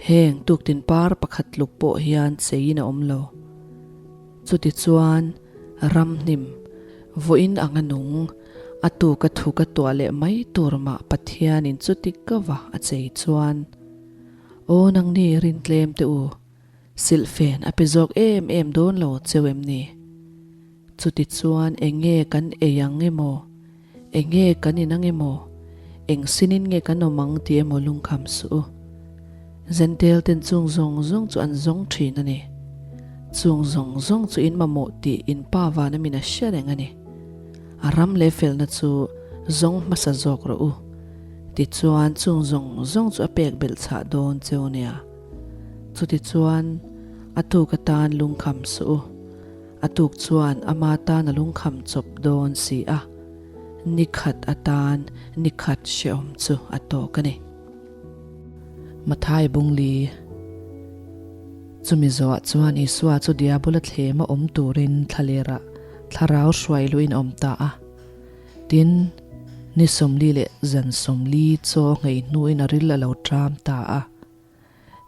heng tuktin par pakhat tluk pawh hian cheiin a awm lo. Chutichuan ramhnim vawiin anga nung a tuka thu ka tuah leh mai tur mah Pathianin chuti kava a chei chuan Aw nangni rintlem teh u, silhfen a pe zawk em em dawn lo cheu em ni? Chutichuan eng nge kan ei ang emaw, eng nge kan in ang emaw, eng sinin nge kan awm ang tih emaw lungkham suh u. Zentel ten chung zawng zawng chu an zawng thin a ni. Chung zawng zawng chu in mamawh tih in pa vana min a hria reng a ni. A ram leh felna chu zawng hmasa zawk rawh u. Tichuan chung zawng zawng chu a pek belh chhah dawn cheu nia. Chutichuan a tuk atan lungkham suh u. A tuk chuan ama tan a lungkham chawp dawn si a, ni khat atan ni khat hrehawm chu a tawk a ni. Mathai Bungli Chumi zawhah chuan Isua chu Diabola thlema awm turin thlalerah thlarau hruai luhin a awm ta a. Tin, ni 40 leh zan 40 chaw nghei hnuin a ril a lo ṭam ta a.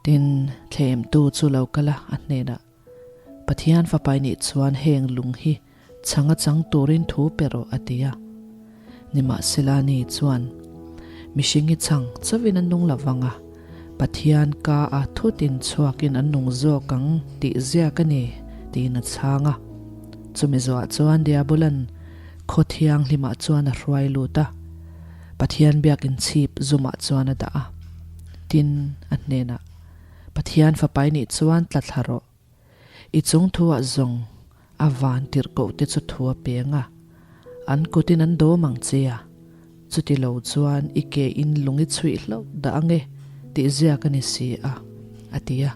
Tin, thlemtu chu lo kal a, a hnenah, Pathian Fapai nih chuan heng lung hi chhang a chang turin thu pe rawh, a ti a. Nimahsela ni chuan, Mihring hi chhang chauhin a nung lo vang a, Pathian ka a thutin chhuakin an nung zawk ang tih ziak a ni, tiin a chhang a. Chumi zawhah chuan Diabola'n khaw thianghlimah chuan a hruai lut a, Pathian biakin chhip zumah chuan a dah a. Tin, a hnenah, Pathian Fapa i nih chuan tla thla rawh. I chung thuah zawng a van tirhkoh te chu thu a peng a, an kutin an dawm ang che a, chuti lo chuan i ke in lung i chhuih hlauh dah ang e tih ziak a ni si a, a ti a.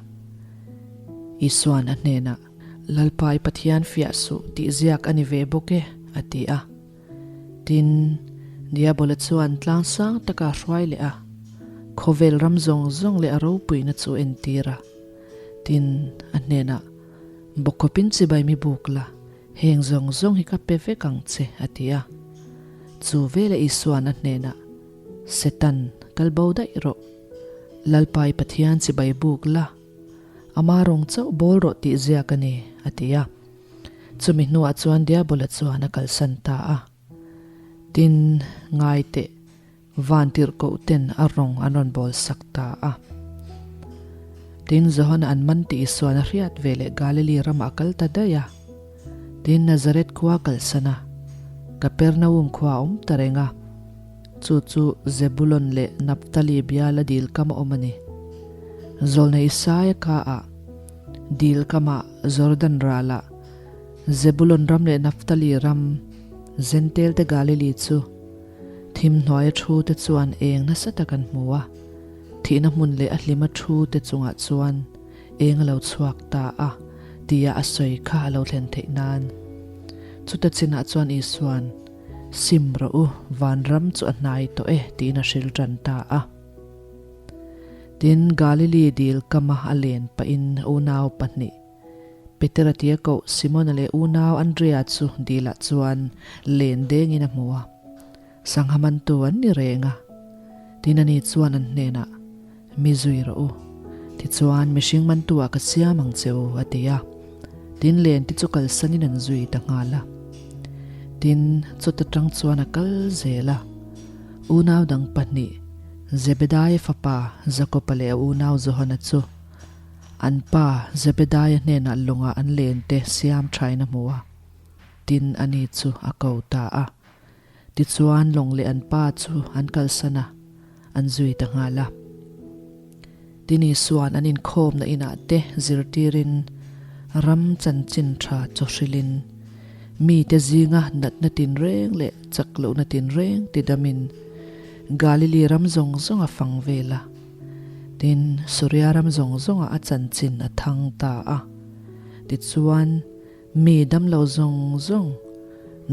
Isua'n a hnenah, Lalpa i Pathian fiah suh tih ziak a ni ve bawk e, a ti a. Tin, Diabola chuan tlang sang taka a hruai leh a, khawvel ram zawng zawng leh a ropuina chu a entir a. Tin, a hnenah, Bawkawpin chibai mi buk la, heng zawng zawng hi ka pe vek ang che, a ti a. Chu veleh Isua'n a hnenah, Setan, kal bo daih rawh. Lalpa i Pathian chibai buk la, ama rawng chauh bawl rawh tih ziak a ni, a ti a. Chumi hnuah chuan Diabola chuan a kalsan ta a. Tin, ngai teh, van tirhkoh ten a rawng an rawn bawl sak ta a. Tin, Johana an man tih Isuan a hriat ve leh Galili ramah a kal ta daih a. Tin, Nazareth khua a kalsan a, Kapernaum khua a awm ta reng a. Chu chu Zebulon leh Naphtali biala dil kam a awm a ni. Zawlnei Isaia ka ah Dil kamah Jordan ralah Zebulon ram leh Naphtali ram, Zentel te Galili chu thim hnuaia thu te chuan eng nasa tak an hmu a, thihna hmun leh a hlima thu te chungah chuan eng a lo chhuak ta a tia a sawi kha a lo thlen theih nan. Chuta chinah chuan Isua'n, Sim rawh u, vanram chu a hnai tawh e tiin a hril tan ta a. Tin, Galili dil kama a len pahin unau pahnih, Petera tia koh Simona leh unau Andrea chu dilah chuan len dengin a hmu a. Sangha mantu an ni reng a. Tin, ani chuan an hnenah, Mi zui rawh u. Tichuan, mihring mantu-ah ka siam ang che u, a ti a. Tin, len te chu kalsanin an zui ta nghal a. Tin, chawt atang chuan a kal zel a. Unau dang pahnih, Zebedaia fapa Jakoba leh a unau Johana chu an pa Zebedaia hnenah lawngah an lente siam thain a hmu a, tin ani chu a ko ta a. Tichuan lawng leh an pa chu an kalsan a, an zui ta nghal a. Tin Isua'n an inkhawmna inah te zirtirin ram chanchin tha chaw hrilhin mite zinga natna tinreng leh chak lohna tinreng tidamin Galili ram zawng zawng a fang vel a. Tin, Suria ram zawng zawngah a chanchin a thang ta a. Tichuan, mi damlo zawng zawng,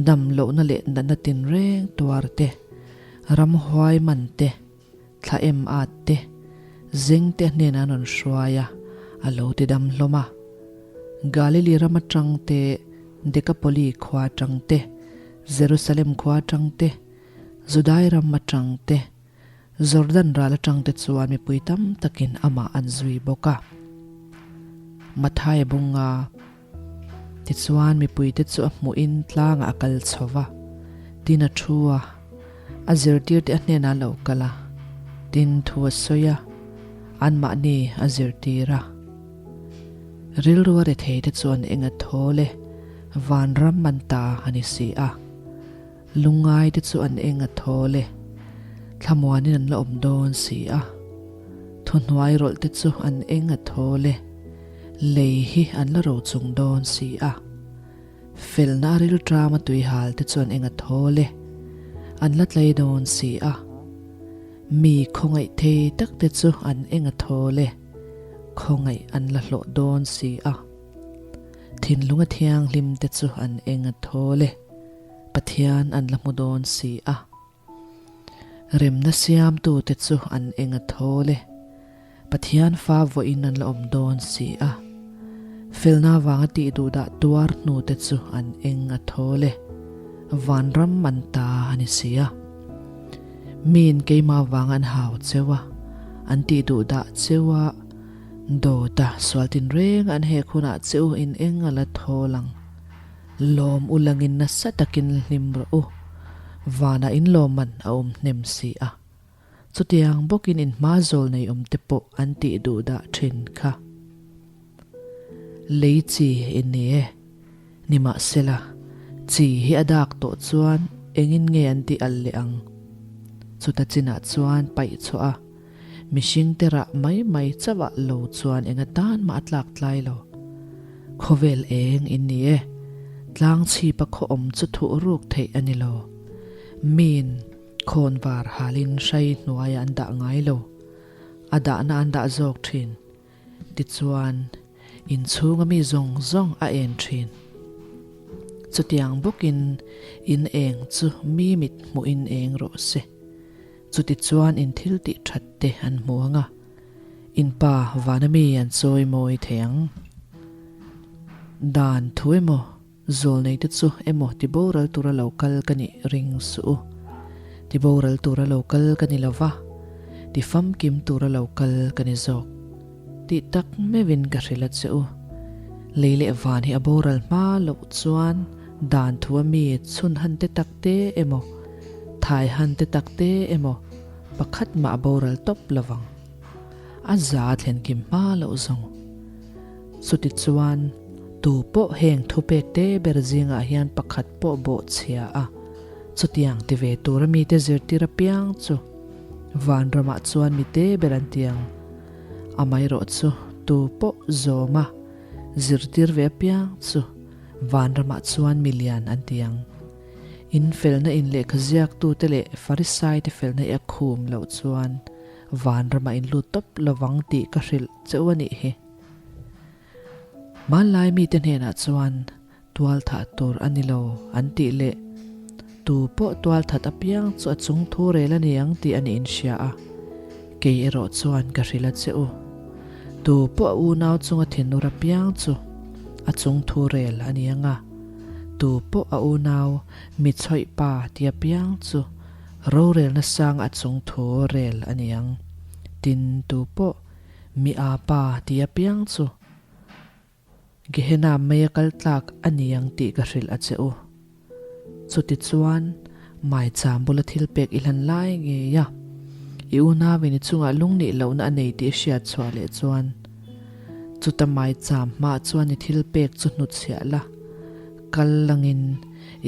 dam lohna leh natna tinreng tuar te, ramhuai man te, Thla em at te, zeng te hnenah an rawn hruai a, a lo ti dam hlawm a. Galili ram atang te, Dekapoli khua atang te, Jerusalem khua atang te, Judai ram atang te, Jordan ral atang te chuan mipui tam takin amah an zui bawk a. Mathaia bunga. Tichuan mipuite chu a hmuhin tlangah a kal chho va, tin a thu a, a zirtirte a hnenah a lo kal a, tin thu a sawi a, anmahni a zirtir a. Rilru a retheite chu an eng a thawl e, vanram an ta a ni si a. Lungngaite chu an eng a thawl e, thlamuanin an la awm dawn si a. Thuhnuai rawlhte chu an eng a thawl e, lei hi an la ro chung dawn si a. Felna a rilṭama tuihalte chu an eng a thawl e, an la tlei dawn si a. Mi khawngaih thei takte chu an eng a thawl e, khawngaih an la hlawh dawn si a. Thinlunga thianghlimte chu an eng a thawl e. Pathian an la hmu dawn si a. Remna siamtute chu an eng a thawl e. Pathian fa vawiin an la awm dawn si a. Felna vanga tih duhdah tuar hnute chu an eng a thawl e. Vanram an ta a ni si a. Miin keimah vanga an hau cheu a, an tih duhdah cheu a, dawta sual tinreng an hek hunah cheu in eng a la thawl ang. Lawm u langin nasa takin hlim rawh u, vanah in lawmman a awm hnem si a. Chutiang bawkin in hma zawl nei awm te pawh an tih duh dah thin kha. Lei chi in ni e. Nimahsela, chi hi a dak tawh chuan engin nge an tih al leh ang? Chuta chinah chuan paih chhuah a, mihring te rah mai mai chauh ah lo chuan eng atan mah a tlak tlai lo. Khawvel eng in ni e, tlang chhipa khaw awm chu thuh ruk theih a ni lo. Miin khawnvar halin hrai hnuaiah an dah ngai lo, a dahna an dah zawk thin. Tichuan, inchhunga mi zawng zawng a en thin. Chutiang bawkin in eng chu mi mit hmuhin eng rawh se. Chutichuan in thil tih that te an hmu ang a, in pa vana mi an chawi mawi thei ang. Dan thu emaw, zawlnei te chu emaw ti boral tura lo kal ka nih ring suh u. Ti boral tura lo kal ka ni lo va, ti famkim tura lo kal ka ni zawk. Tih tak meuhin ka hrilh a che u. Lei leh van hi a boral hma loh chuan dan thu a mi chhun han te tak te emaw, thai han te tak te emaw pakhat mah a boral tawp lo vang. A za thlen kim hma loh zawng. Chuti chuan tu pawh heng thupek te ber zingah hian pakhat pawh bawh chhia a, chutiang ti ve tura mite zirtir apiang chu Vanramah chuan mite ber an ti ang. Amaherawh chu tu pawh zawma zirtir ve apiang chu Vanramah chuan mi lian an ti ang. In felna in lehkha ziaktute leh Farisaite felna i a khum loh chuan Vanramah in lut tawp lovang tih ka hrilh che u a nih hi. Hmanlai mite hnenah chuan Tual thah tur a ni lo an tih leh tu pawh tual that apiang chu a chung thu rel a ni ang tih a ni inhria a, kei erawh chuan ka hrilh a che u. Tu pawh a unau chunga thinur apiang chu a chung thu rel a ni ang a, tu pawh a unau mi chhawih pa ti apiang chu rorelna sang a chung thu rel a ni ang. Tin, tu pawh mi a pa ti apiang chu Gehenna mei a kal tlak a ni ang tih ka hrilh a che u. Chutichuan, maicham bula thil pek i hlan lai ngei a, i unauin i chungah lungnih lohna a nei tih i hriat chhuah leh chuan, chuta maicham hmaah chuan i thil pek chu hnutchhiah la, kal langin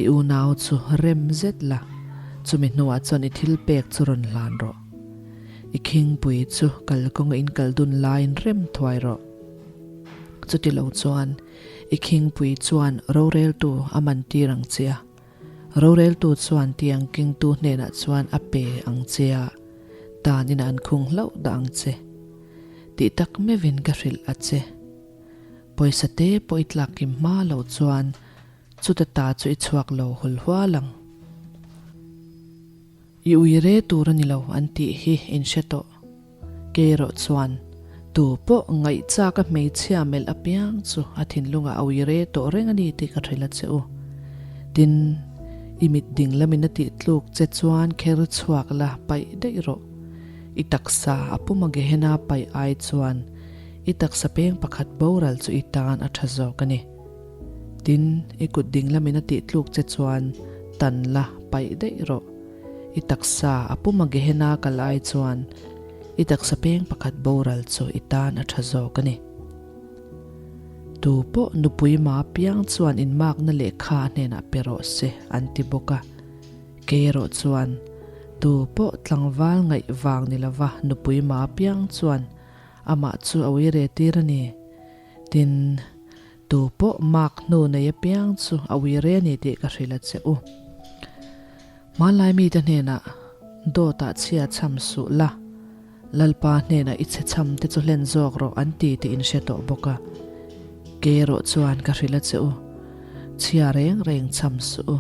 i unau chu rem zet la, chumi hnuah chuan i thil pek chu rawn hlan rawh. I khingpui chu kalkawnga in kal dun laiin rem thuai rawh. Chuti lo chuan i khingpui chuan roreltu a man tir ang che a, roreltu chuan tiang kengtu hnenah chuan a pe ang che a, tan inah an khung hlauh dah ang che. Tih tak meuhin ka hrilh a che. Pawisa te pawh i tlak kim hma lo chuan chuta ta chu i chhuak lo hul hual ang. I ui re tur a ni lo an tih hi in hre tawh. Kei erawh chuan tu pawh ngaihchak a hmeichhia melh apiang chu a thinlungah a ui re tawh reng a ni tih ka hrilh a che u. Tin, i mit ding lamin a tih tluk che chuan kher chhuak la paih daih rawh. I taksa a puma Gehenna paih ai chuan i taksa peng pakhat boral chu i tan a tha zawk a ni. Tin, i kut ding lamin a tih tluk che chuan tan la paih daih rawh. I taksa a puma Gehenna kal ai chuan i taksa peng pakhat boral chu i tan a tha zawk a ni. Tu pawh nupui ma piang chuan inmakna lehkha a hnenah pe rawh se an ti bawk a. Kei erawh chuan tu pawh tlangval ngaih vang ni lova nupui ma piang chuan amah chu a uire tir a ni. Tin, Tu pawh mark hnu nei apiang chu a ui re a ni tih ka hrilh a che u. Hmanlai mite hnenah dawtah chhia chham suh la, Lalpa hnenah i chhe chham te chu hlen zawk rawh an ti tih in hre tawh bawk a. Kei erawh chuan ka hrilh a che u, chhia reng reng chham suh u,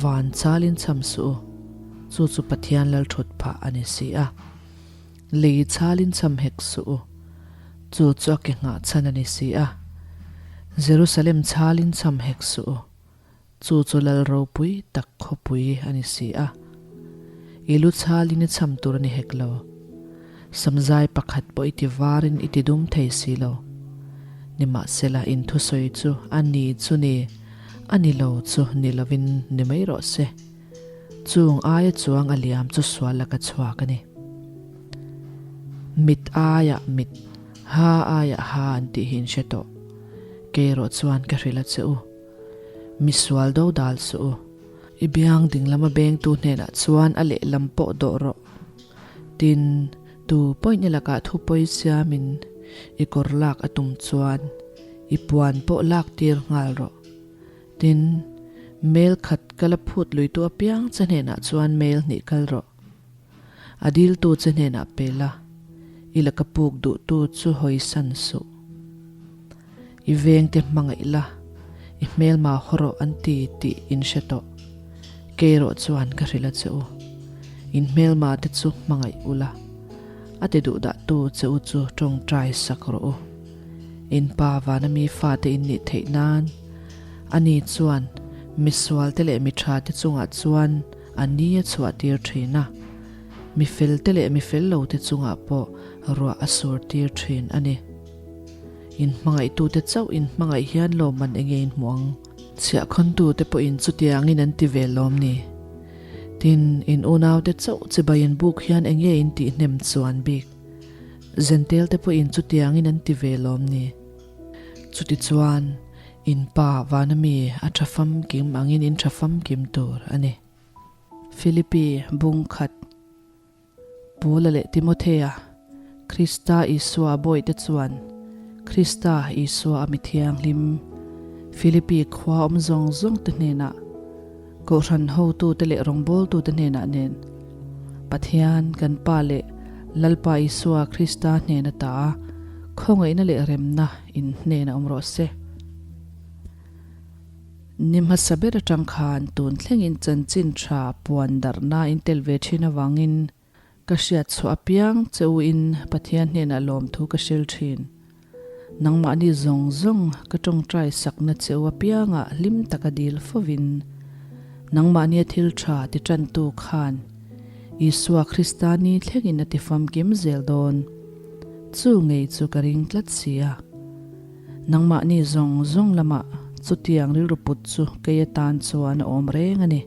van chalin chham suh u, chu chu Pathian lal thut phah a ni si a. Lei chalin chham hek suh u. Chu chu a ke nghah chhan a ni si a. Jerusalem chalin chham hek suh u. Chu chu lal ropui tak khawpui a ni si a. I lu chalin i chham tur a ni hek lo. Samzai pakhat pawh i ti varin i ti dum thei si lo. Nimahsela in thusawi chu a ni chu ni, a ni lo chu ni lovin ni mai rawh se. Chung aia chuang a liam chu sual laka chhuak a ni. Mit aiah mit, ha aiah ha an tih hi in hre tawh. Kei erawh chuan ka hrilh a che u. Misual do dal suh u. I biang dinglama bengtu hnenah chuan a lehlam pawh dawh rawh. Tin, tu pawhin i lakah thu pawi siamin i kawr lak a tum chuan i puan pawh lak tir nghal rawh. Tin, mail khat ka la phut luitu apiang che hnenah chuan mail hnih kal rawh. A diltu che hnenah pe la, i laka puk duhtu chu hawisan suh. I vengte hmangaih la, i hmelma haw rawh an ti tih in hre tawh. Kei erawh chuan ka hrilh a che u. In hmelma te chu hmangaih u la, a ti duhdahtu che u chu tawngtai sak rawh u. In pa vana mi fate in nih theih nan, ani chuan misualte leh mi thate chungah chuan a ni a chhuah tir thin a, mi felte leh mi fel lote chungah pawh ruah a sur tir thin a ni. In hmangaihtute chauh in hmangaih hian lawmman enge in hmu ang? Chhiahkhawntute pawhin chutiangin an ti ve lawm ni? Tin, in unaute chauh chibai in buk hian enge in tihhnem chuan bik? Zentelte pawhin chutiangin an ti ve lawm ni? Chutichuan, in pa vana mi a tha famkim angin in tha famkim tur a ni. Philippi bung khat. Paula leh Timothea, Krista Isua bawihte chuan Krista Isua a mi thianghlim, Philippi khua awm zawng zawngte hnenah, Kohhran hotute leh rawngbawltute hnenah nen, Pathian kan Pa leh Lalpa Isua Krista hnen ata khawngaihna leh remna in hnenah awm rawh se. Ni hmasa ber atang khan tun thlengin chanchin tha puan darhna in tel ve thin avangin ka hriat chhuah apiang che u in Pathian hnenah lawmthu ka hril thin. Nangmahni zawng zawng ka tawngtai sakna che u apiangah hlim taka dil fovin nangmahnia thil tha ti tantu khan Isua Krista ni thlengin a ti famkim zel dawn. Chu ngei chu ka ring tlat si a. Nangmahni zawng zawng lamah chutiang rilru put chu kei atan chuan a awm reng a ni.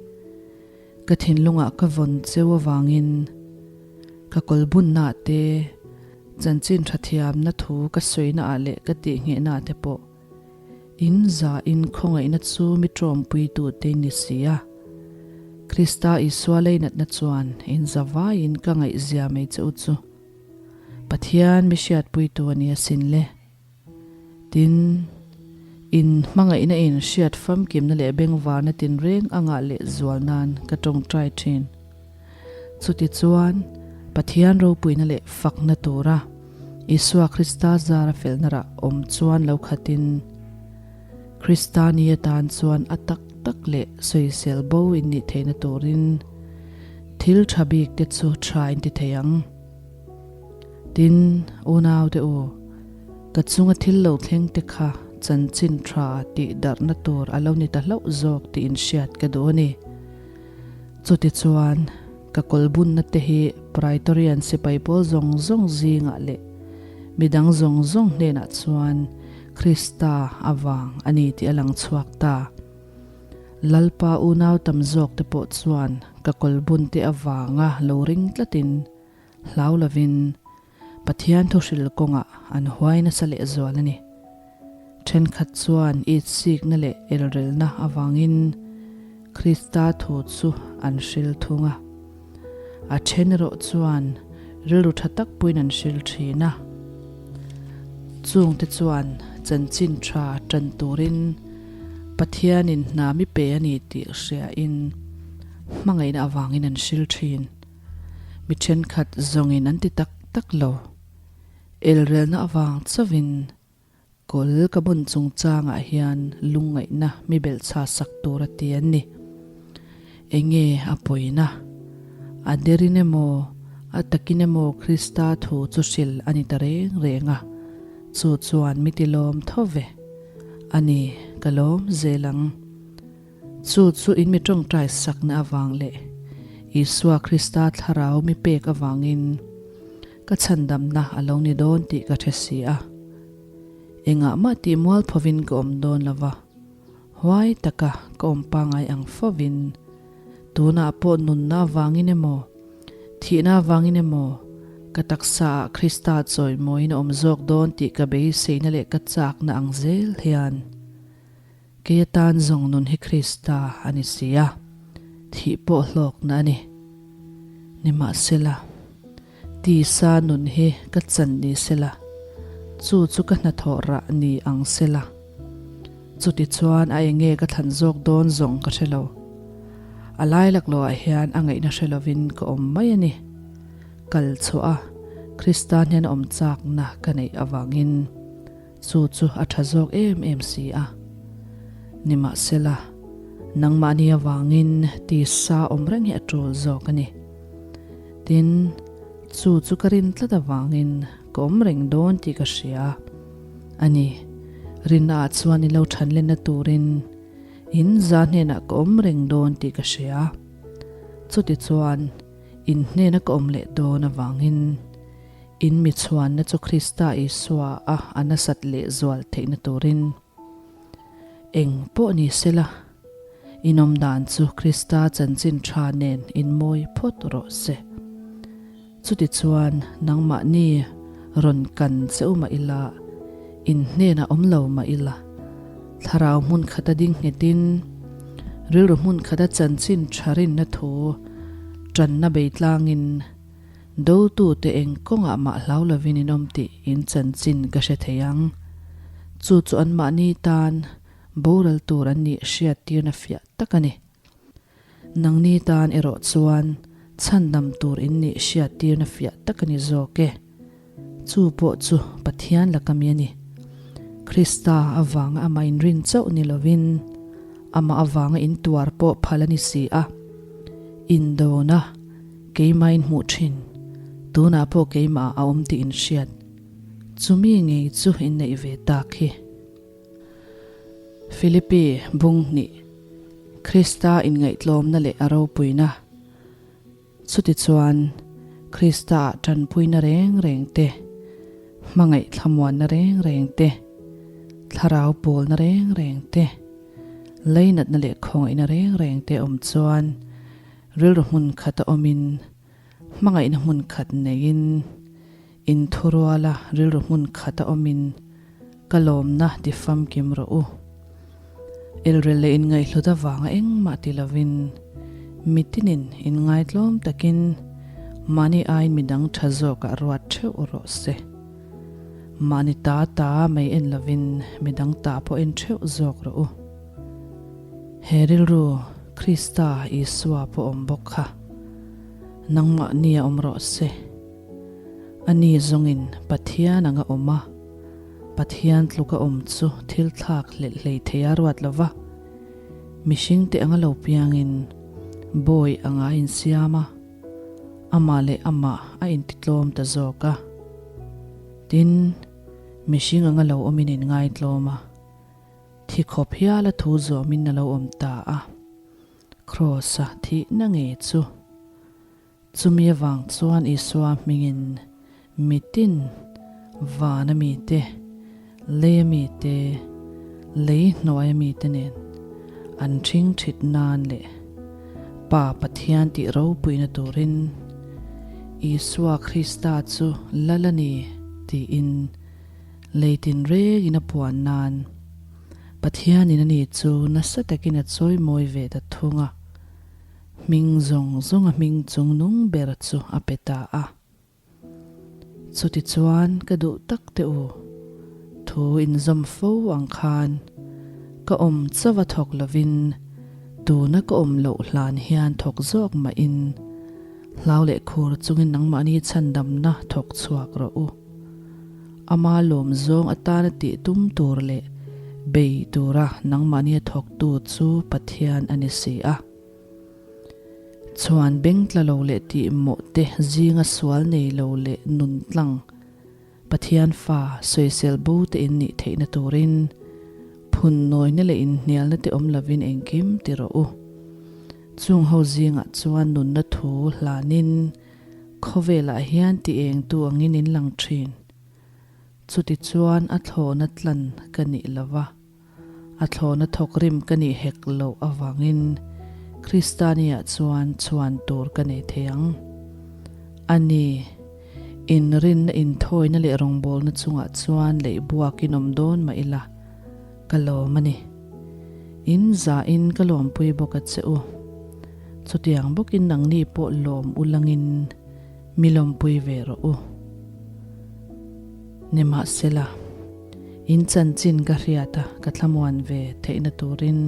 Ka thinlungah ka vawn cheu avangin ka kawlbunnaah te, chanchin tha thiamna thu ka sawinaah leh ka tihnghehnaah te pawh in zahin khawngaihna chu mi tawmpuitute in ni si a. Krista Isua leinatna chuan in zavaiin ka ngaihzia mai che u chu Pathian mi hriatpuitu a ni asin le. Tin, in hmangaihna in hriat famkimna leh bengvarna tinreng a ngah leh zual nan ka tawngtai thin. Chutichuan, Pathian ropuina leh fakna tura Isua Krista zara felna rah awm chuan lo khatin, Krista ni atan chuan a tak tak leh sawisel bo in nih theihna turin thil tha bik te chu tha in ti thei ang. Tin, unaute u, ka chunga thil lo thleng te kha chanchin tha tih darhna tur a lo ni ta hlauh zawk tih inhriat ka duh a ni. Chutichuan, ka kawlbunna te hi Praetorian sipai pawl zawng zawng zingah leh midang zawng zawng hnenah chuan Krista avang a ni tih a lang chhuak ta. Lalpa unau tam zawk te pawh chuan ka kawlbun te avanga lo ring tlatin Hlau lovin Pathian thuhril kawngah an huai nasa lehzual a ni. Thenkhat chuan itsikna leh elrelna avangin Krista thu chu an hril thung a. A then erawh chuan rilru tha tak puiin an hril thin a. Chungte chuan chanchin tha tan turin Pathianin hna mi pe a ni tih hriain hmangaihna avangin an hril thin. Mi thenkhat zawngin an ti tak tak lo. Elrelna avang chauhin kawl ka bun chungchangah hian lungngaihna mi belhchha sak tur a ti an ni. Enge a pawina? A derin emaw, a takin emaw Krista thu chu hril a ni ta reng reng a, chu chuan mi ti lawm tho ve. A ni, ka lawm zel ang. Chu chu in mi tawngtai sakna avang leh Isua Krista thlarau mi pek avangin ka chhandamna a lo ni dawn tih ka hre si a. Engah mah tih mual phovin ka awm dawn lo va, huai taka ka awm pangai ang fovin tunah pawh nunna avangin emaw, thihna avangin emaw. Ka taksaah Krista chawimawiin a awm zawk dawn tih ka beiseina leh ka chakna ang zel hian kei atan zawng nun hi Krista a ni si a, thih pawh hlawkna a ni. Nimahsela, tisa nun hi ka chan ni sela, chu chu ka hnathawh rah ni ang sela. Chutichuan a enge ka thlan zawk dawn zawng ka hre lo. A lai laklawhah hian a ngaihna hre lovin ka awm mai a ni. Kal chhuah a, Krista hnen awm chakna ka neih avangin chu chu a tha zawk em em si a. Nimahsela, nangmahni avangin tisa awm reng hi a tul zawk a ni. Tin, chu chu ka rin tlat avangin ka awm reng dawn tih ka hria. A ni, rinnaah chuan i lo than lenna turin in za hnenah ka awm reng dawn tih ka hria. Chutichuan, in hnena ka awm leh dawn avangin in mi chhuanna chu Krista Isua a a nasat leh zual theihna turin eng pawh ni sela, in awm dan chu Krista chanchin tha nen in mawi phawt rawh se. Chutichuan, nangmahni rawn kan che u mah ila, in hnenah awm lo mah ila, thlarau hmun khata ding nghetin, rilru hmun khata chanchin tha rinna thu tanna bei tlangin, dotute eng kawngah mah hlau lovin in awm tih in chanchin ka hre thei ang. Chu chu anmahni tan boral tur an nih hriattirna fiah tak a ni. Nangni tan erawh chuan chhandam tur in nih hriattirna fiah tak a ni zawk e. Chu pawh chu Pathian laka mi a ni. Krista avanga amah inrin chauh ni lovin, amah avanga intuar pawh phal a ni si a. Indona keimah in hmuh thin, tunah pawh keimah a awm tih in hriat. Chumi ngei chu inneih ve tak hi. Philippi bung hnih, Krista inngaihtlawmna leh a ropuina. Chutichuan, Krista-ah tanpuina reng reng te, hmangaih thlamuanna reng reng te, thlarau pawlna reng reng te, leinatna leh khawngaihna reng reng te awm chuan rilru hmun khata awmin, Hmangaihna hmun khat neiin, inthuruala rilru hmun khata awmin ka lawmna ti famkim rawh u. Elrel leh inngaihhlut avanga engmah ti lovin, mitinin inngaitlawm takin mahni aiin midang tha zawkah ruat theuh rawh se. Mahni ta ta mai en lovin midang ta pawh en theuh zawk rawh u. He rilru Krista Isua pawh awm bawk kha. Nangmah nia awm rawh se. Ani zawngin Pathian anga awm a, Pathian tluka awm chu thil thlak hlelh hlei thei a ruat lo va. Mihringte anga lo piangin bawi anga a insiam a, amah leh amah a intitlawm ta zawk a. Tin, mihring anga lo awmin inngaitlawm a, thi khawp hiala thu zawmin a lo awm ta a. Kraws-a thihna ngei chu. Chumi avang chuan Isua hmingin mitin, vana mite, leia mite, lei hnuaia mite nen an ṭhing ṭhit nan leh Pa Pathian tih ropuina turin Isua Krista chu lal a ni tiin lei tinrengin a puan nan Pathianin ani chu nasa takin a chawimawi ve ta thung a, hming zawng zawnga hming chungnung ber chu a pe ta a. Chutichuan ka duh tak teh u, thu inzawm fo ang khan ka awm chauh a thawk lovin tuna ka awm loh hlan hian thawk zawk mahin hlau leh khur chungin nangmahni chhandamna thawk chhuak rawh u. Ama lawm zawng atana tih tum tur leh bei tura nangmahnia thawktu chu Pathian a ni si a. Chhuan beng tla lo leh tih mawh te zinga sual nei lo leh nun tlang Pathian fa sawisel bo te in nih theihna turin phun nawina leh inhnialna te awm lovin engkim ti rawh u. Chung ho zingah chuan nunna thu hlanin Khawvelah hian ti engtu angin in lang thin. Chutichuan a thlawhna tlan ka nih lova, a thlawhna thawkrim ka nih hek loh avangin Kristania chuan chhuan tur ka nei thei ang. A ni, Inrinna inthawina leh rawngbawlna chungah chuan leih buakin awm dawn mah ila, ka lawm a ni. In zahin ka lawmpui bawk a che u. Chutiang bawkin nangni pawh lawm ulangin mi lawmpui ve rawh u. Nimahsela, in chanchin ka hriat a ka thlamuan ve theihna turin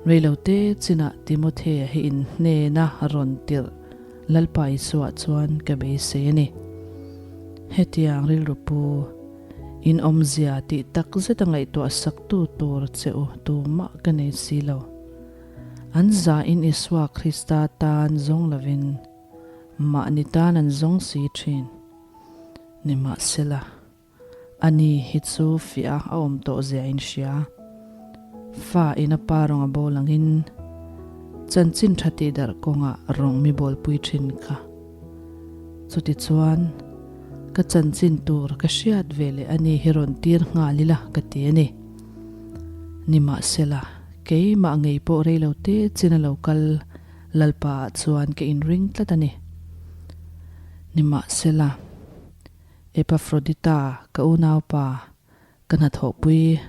reilote chinah Timothea hi in hnena rawn tirh Lalpa Isua chuan ka beisei a ni. Hetiang rilru pu, in awmzia tih tak zeta ngaihtuah saktu tur che u tumah ka nei si lo. An zahin Isua Krista tan zawng lovin mahni tan an zawng si thin. Nimahsela, ani hi chu fiah a awm tawh zia in hria. Fa in a pa rawng a bawl angin chanchin tha tih darh kawngah rawng mi bawlpui thin kha. Chutichuan, ka chanchin tur ka hriat ve leh ani hi rawn tir nghal ila ka ti a ni. Nimahsela, keimah ngei pawh reilo te chin a lo kal Lalpa ah chuan ka inring tlat a ni. Nimahsela, Epafrodita ka unaupa, ka hnathawhpui,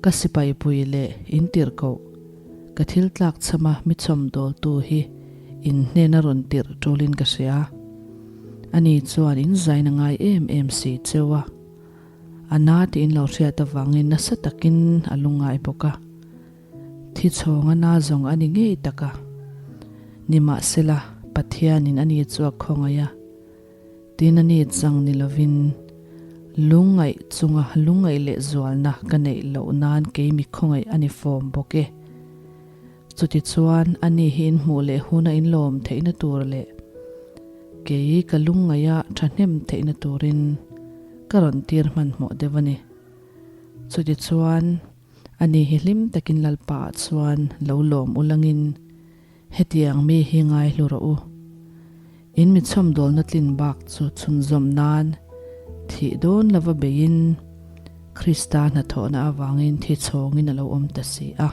ka sipaipui leh intirhkoh, ka thil tlak chhama mi chhawmdawltu hi in hnena rawn tirh tulin ka hria. Ani chuan in zain a ngai em em si cheu a. A na tih in lo hriat avangin nasa takin a lungngai bawk a. Thi chhawng a na zawng a ni ngei tak a. Nimahsela, Pathianin ani chu a khawngaih a. Tin a ni chang ni lovin, lungngaih chunga lungngaih leh zualna ka neih loh nan kei mi khawngaih a ni fawm bawk e. Chutichuan, ani hi inhmuh leh huna inlawm theihna tur leh kei ka lungngaih a thahnem theihna turin ka rawn tir hmanhmawh deuh a ni. Chutichuan, Ani hi hlim takin Lalpa ah chuan lo lawm ulangin hetiang mi hi ngai hlu rawh u. In mi chhawmdawlna tlin bak chu chhunzawm nan thih dawn lova beiin Krista hnathawhna avangin thi chhawngin a lo awm ta si a.